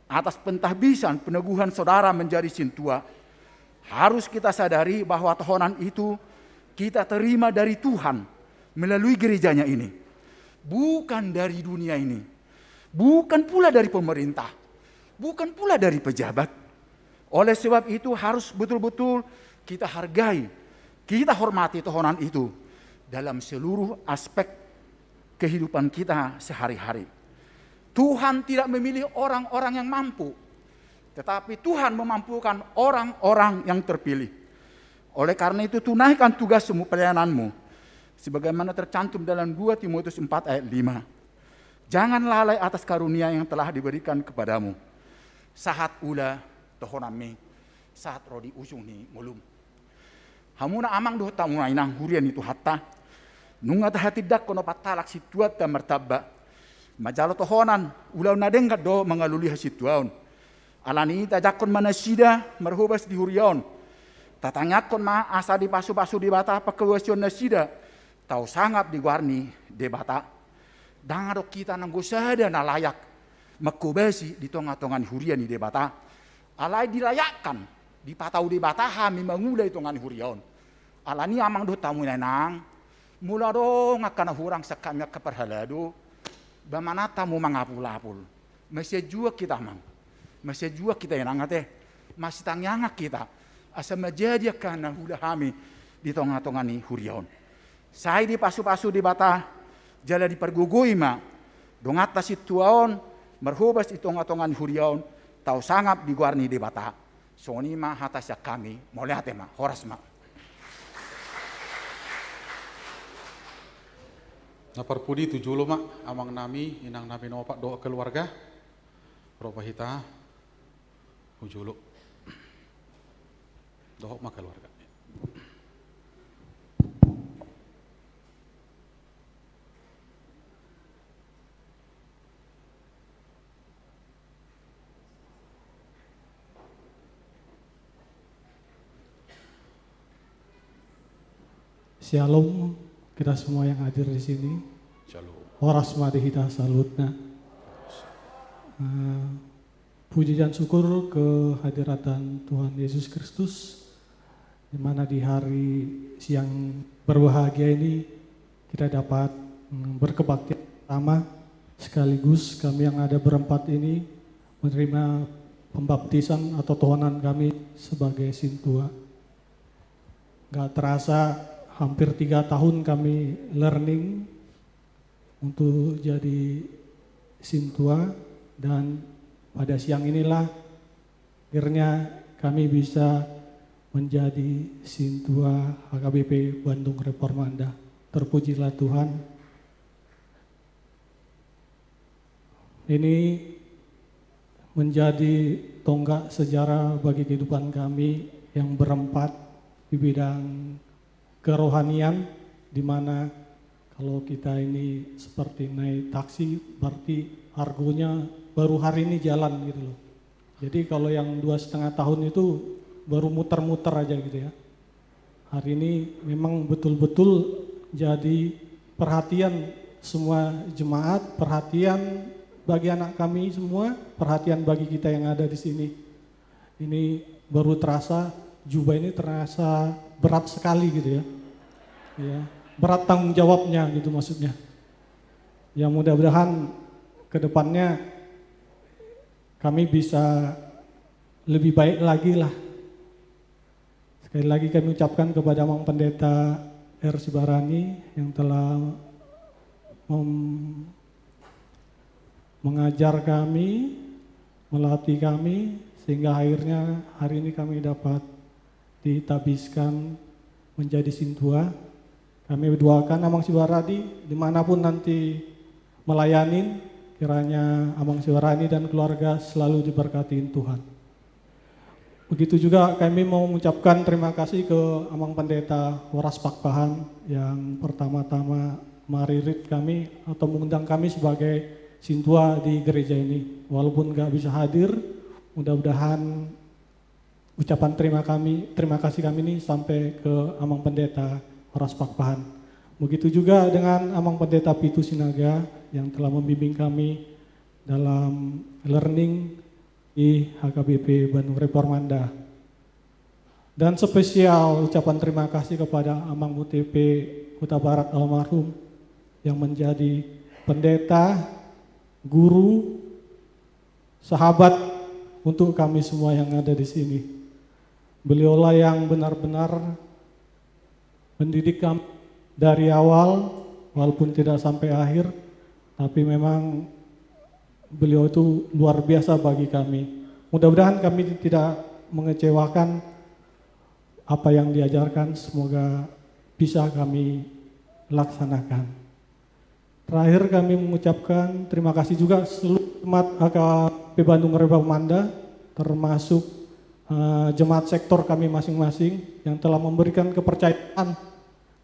atas pentahbisan peneguhan saudara menjadi sintua. Harus kita sadari bahwa tohonan itu kita terima dari Tuhan melalui gerejanya ini, bukan dari dunia ini, bukan pula dari pemerintah, bukan pula dari pejabat. Oleh sebab itu, harus betul-betul kita hargai, kita hormati tohonan itu dalam seluruh aspek kehidupan kita sehari-hari. Tuhan tidak memilih orang-orang yang mampu, tetapi Tuhan memampukan orang-orang yang terpilih. Oleh karena itu, tunaikan tugasmu, pelayananmu, sebagaimana tercantum dalam dua Timotius empat ayat lima. Jangan lalai atas karunia yang telah diberikan kepadamu. Sahat ula tohonanmi, sahat ro di ujung ni ngolum. Hamuna amang dohot hamuna inang huria ni Tuhanta, nunga tahatindangkon opat halak sintuanta martamba manjalo tohonan, ulaon na denggan do mangalului hasintuaon. Alani i tajangkon ma nasida marhobas di huria on. Tatangiangkon ma asa dipasupasu Debata pangkobasionnasida, tau sangap di goar ni Debata. Ndang adong hita nanggo sada na layak mangkobasi di tonga-tonga ni huria ni Debata. Alai dilayakkan, dipatau Debata hami mangula di tonga ni huria on. Alani i amang dohot hamuna inang, molo adong angka na hurang sian hami angka parhalado, ba manat hamu mangapulapul. Masianjuan hita amang, masianjuan hita inang ate, masitangiangan hita, asa manjadi angka na hula hami di tonga-tonga ni huria on. Sai dipasupasu Debata, jala dipargogoi ma donganta sintua on marhobas di tonga-tonga ni huria on, tau sangap di goar ni Debata. Songon i ma hata sian hami, mauliate ma, horas ma. Na parpudi tu jolo ma amang nami, inang nami na opat dohot keluarga. Ro ma hita tu jolo. Dohot ma keluarga. Shalom, kita semua yang hadir di sini. Shalom. Horas ma di hita saluhutna. Eh, puji dan syukur kehadiran Tuhan Yesus Kristus, di mana di hari siang berbahagia ini kita dapat, mm, berkebaktian bersama, sekaligus kami yang ada berempat ini menerima pembaptisan atau tohonan kami sebagai sintua. Gak terasa, hampir tiga tahun kami learning untuk jadi sintua, dan pada siang inilah akhirnya kami bisa menjadi sintua H K B P Bandung Reformanda. Terpujilah Tuhan. Ini menjadi tonggak sejarah bagi kehidupan kami yang berempat di bidang kerohanian, di mana kalau kita ini seperti naik taksi, berarti argonya baru hari ini jalan gitu loh. Jadi kalau yang dua setengah tahun itu baru muter-muter aja gitu ya. Hari ini memang betul-betul jadi perhatian semua jemaat, perhatian bagi anak kami semua, perhatian bagi kita yang ada di sini. Ini baru terasa, jubah ini terasa berat sekali gitu ya. Ya, berat tanggung jawabnya gitu maksudnya. Ya, mudah-mudahan ke depannya kami bisa lebih baik lagi lah. Sekali lagi kami ucapkan kepada Amang Pendeta R. Sibarani yang telah mem-, mengajar kami, melatih kami, sehingga akhirnya hari ini kami dapat ditabiskan menjadi sintua. Kami doakan Amang Sibarani dimanapun nanti melayani, kiranya Amang Sibarani dan keluarga selalu diberkati Tuhan. Begitu juga kami mau mengucapkan terima kasih ke Amang Pendeta Horas Pakpahan yang pertama-tama maririt kami atau mengundang kami sebagai sintua di gereja ini. Walaupun nggak bisa hadir, mudah-mudahan ucapan terima kami, terima kasih kami ini sampai ke Amang Pendeta Horas Pakpahan. Begitu juga dengan Amang Pendeta Pitu Sinaga yang telah membimbing kami dalam learning di H K B P Bandung Reformanda. Dan spesial ucapan terima kasih kepada Amang U T P Hutabarat almarhum yang menjadi pendeta, guru, sahabat untuk kami semua yang ada di sini. Beliaulah yang benar-benar mendidik kami dari awal, walaupun tidak sampai akhir, tapi memang beliau itu luar biasa bagi kami. Mudah-mudahan kami tidak mengecewakan apa yang diajarkan, semoga bisa kami laksanakan. Terakhir, kami mengucapkan terima kasih juga seluruh jemaat H K B P Bandung Reformanda, termasuk, eh, jemaat sektor kami masing-masing yang telah memberikan kepercayaan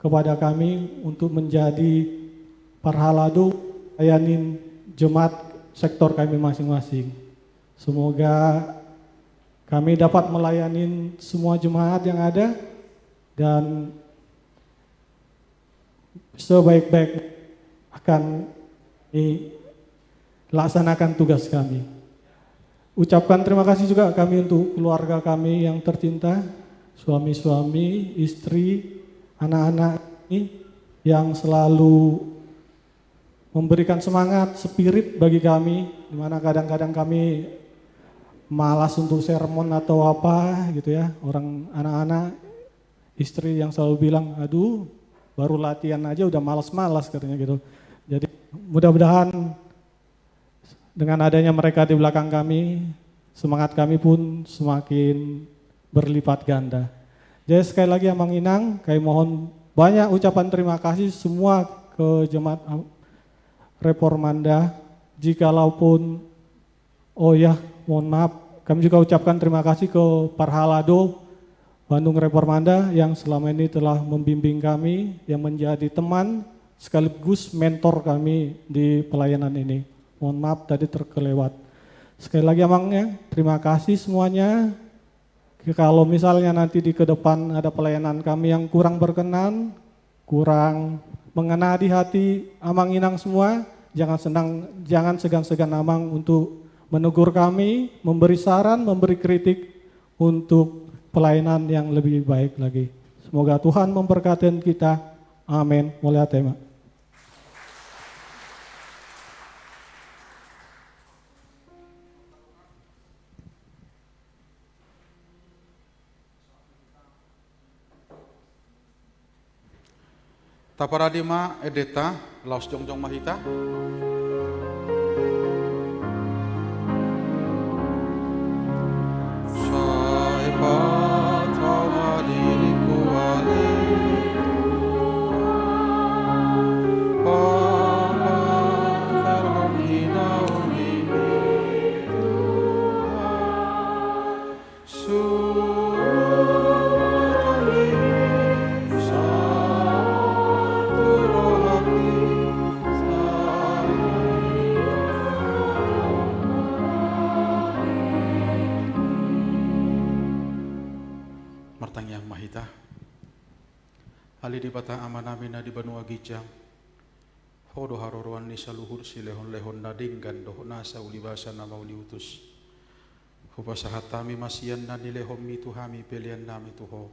kepada kami untuk menjadi parhalado, layanin jemaat sektor kami masing-masing. Semoga kami dapat melayani semua jemaat yang ada dan sebaik-baik akan kami laksanakan tugas kami. Ucapkan terima kasih juga kami untuk keluarga kami yang tercinta, suami-suami, istri, anak-anak kami yang selalu memberikan semangat, spirit bagi kami, di mana kadang-kadang kami malas untuk sermon atau apa gitu ya, orang anak-anak, istri yang selalu bilang, "Aduh, baru latihan aja udah malas-malas," katanya gitu. Jadi, mudah-mudahan dengan adanya mereka di belakang kami, semangat kami pun semakin berlipat ganda. Jadi, sekali lagi, Amang Inang, kami mohon banyak ucapan terima kasih semua ke jemaat Am-, Reformanda. Jikalaupun, oh ya, mohon maaf, kami juga ucapkan terima kasih ke Parhalado Bandung Reformanda yang selama ini telah membimbing kami, yang menjadi teman sekaligus mentor kami di pelayanan ini. Mohon maaf tadi terkelewat. Sekali lagi, Amang, ya, terima kasih semuanya. Oke, kalau misalnya nanti di ke depan ada pelayanan kami yang kurang berkenan, kurang mengena di hati Amang Inang semua, jangan senang, jangan segan-segan Amang untuk menegur kami, memberi saran, memberi kritik untuk pelayanan yang lebih baik lagi. Semoga Tuhan memberkati kita. Amin. Mauliate, Amang. Taparade ma endenta, laos jongjong ma hita. Sai patau ma diringku ale Tuhan, pamangarhon hinaholongi Tuhan. Martangiang ma hita. Ale Debata Amanami na di banua ginjang, Ho do haroroan ni saluhut silehonlehon na denggan dohot nasa ulibasa na mauliutus. Hupasahat hami ma sian na nilehonmi tu hami peleannami tu Ho.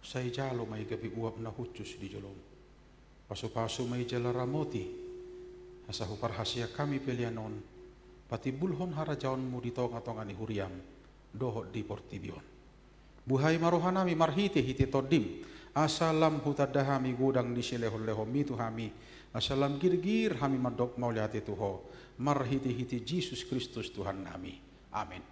Sai jalo ma i gabe uap na hushus di jolom. Pasupasu ma i jala ramoti, asa huparhaseang hami pelean on patimbulhon harajaonmu di tongatonga ni huriam dohot di portibi on. Buhai ma rohanami marhitehite Tondim, asa lam hutanda hami godang ni silehonlehonmi tu hami, asa lam girgir hami mandok mauliate tu Ho marhitehite Jesus Kristus Tuhannami. Amen.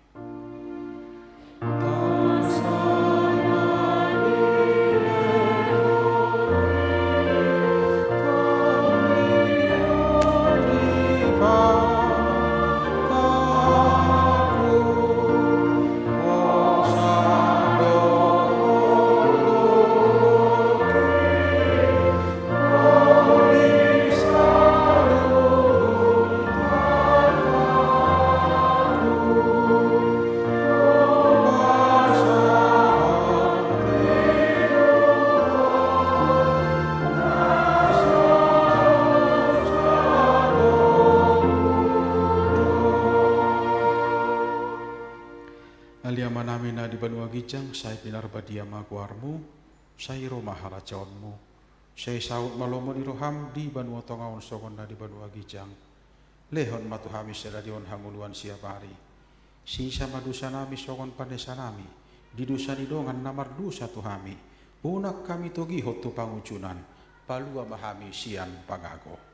Ale Amanami na di banua ginjang, sai pinarbadia ma goarmu, sai ro ma harajaonmu, sai saut ma lomo ni roham di banua tonga on songon na di banua ginjang. Lehon ma tu hami sadari on hangoluan siapari. Sesa ma dosanami songon panesanami di dosa ni dongan na mardosa tu hami. Unang hami togihon tu pangunjunan. Palua ma hami sian pangago.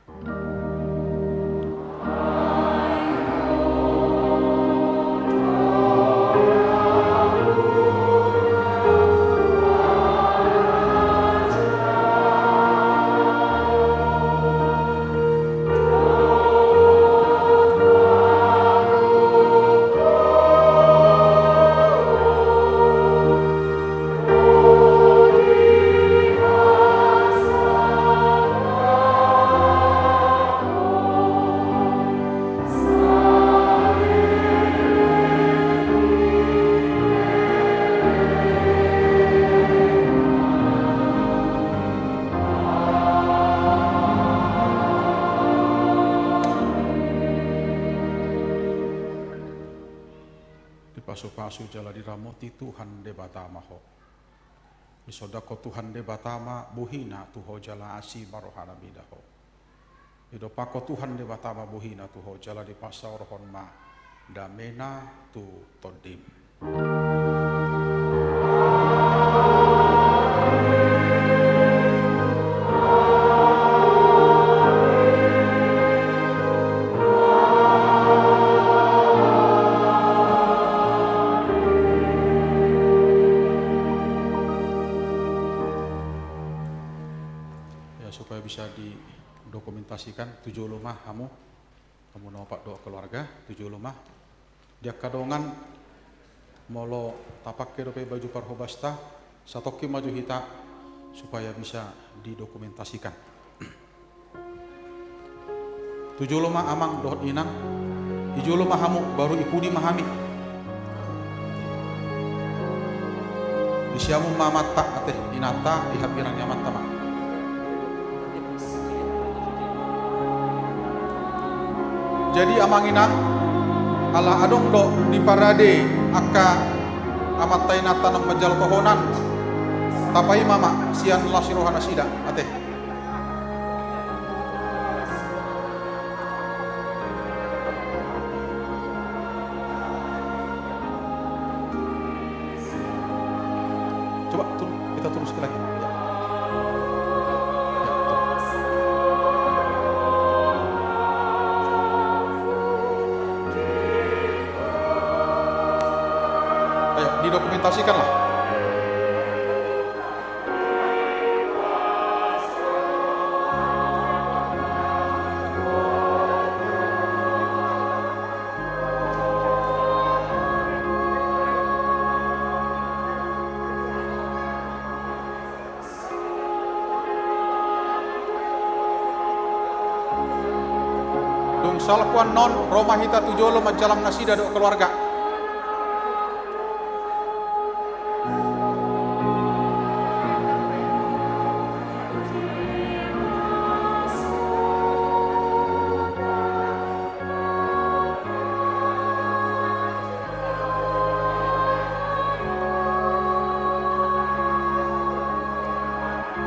Dipasupasu jala diramoti Tuhan Debata ma ho. Disondangkon Tuhan Debata ma bohina tu ho jala asi ma rohana mida ho. Didompakkon Tuhan Debata ma bohina tu ho jala dipasaorhon ma damena tu tondim. Ya, supaya bisa didokumentasikan, tu jolo ma hamu, hamu na opat dohot keluarga, tu jolo ma. Di angka dongan, molo tapangke dope baju parhobasta, satongkin ma jo hita supaya bisa didokumentasikan. Tu jolo ma amang dohot inang, di jolo ma hamu, baru i pudi ma hami. Di siamun ma amanta ate, inanta di hambirang ni amanta ma. Jadi amang inang, ala adong do diparade angka amanta inanta na manjalo tohonan, tapaima ma sian las ni roha nasida ate. Coba turun, kita turun sekali lagi. Ya. Ya, turun. Dokumentasikanlah. Dung salpu annon, ro ma hita tu jolo manjalang nasida dohot keluarga.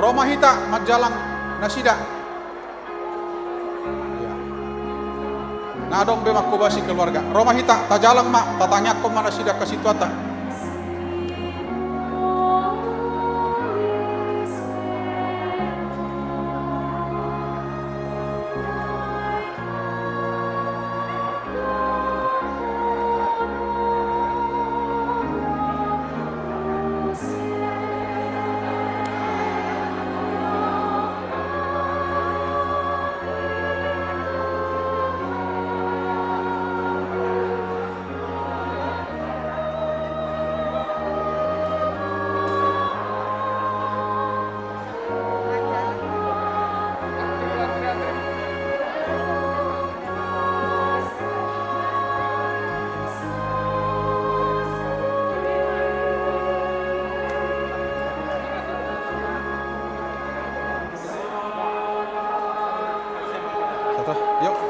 Ro ma hita manjalang nasida. Ia. Na adong be mangkobasi keluarga. Ro ma hita, tajalang ma, tatangiangkon ma nasida angka situata. Satu, yuk.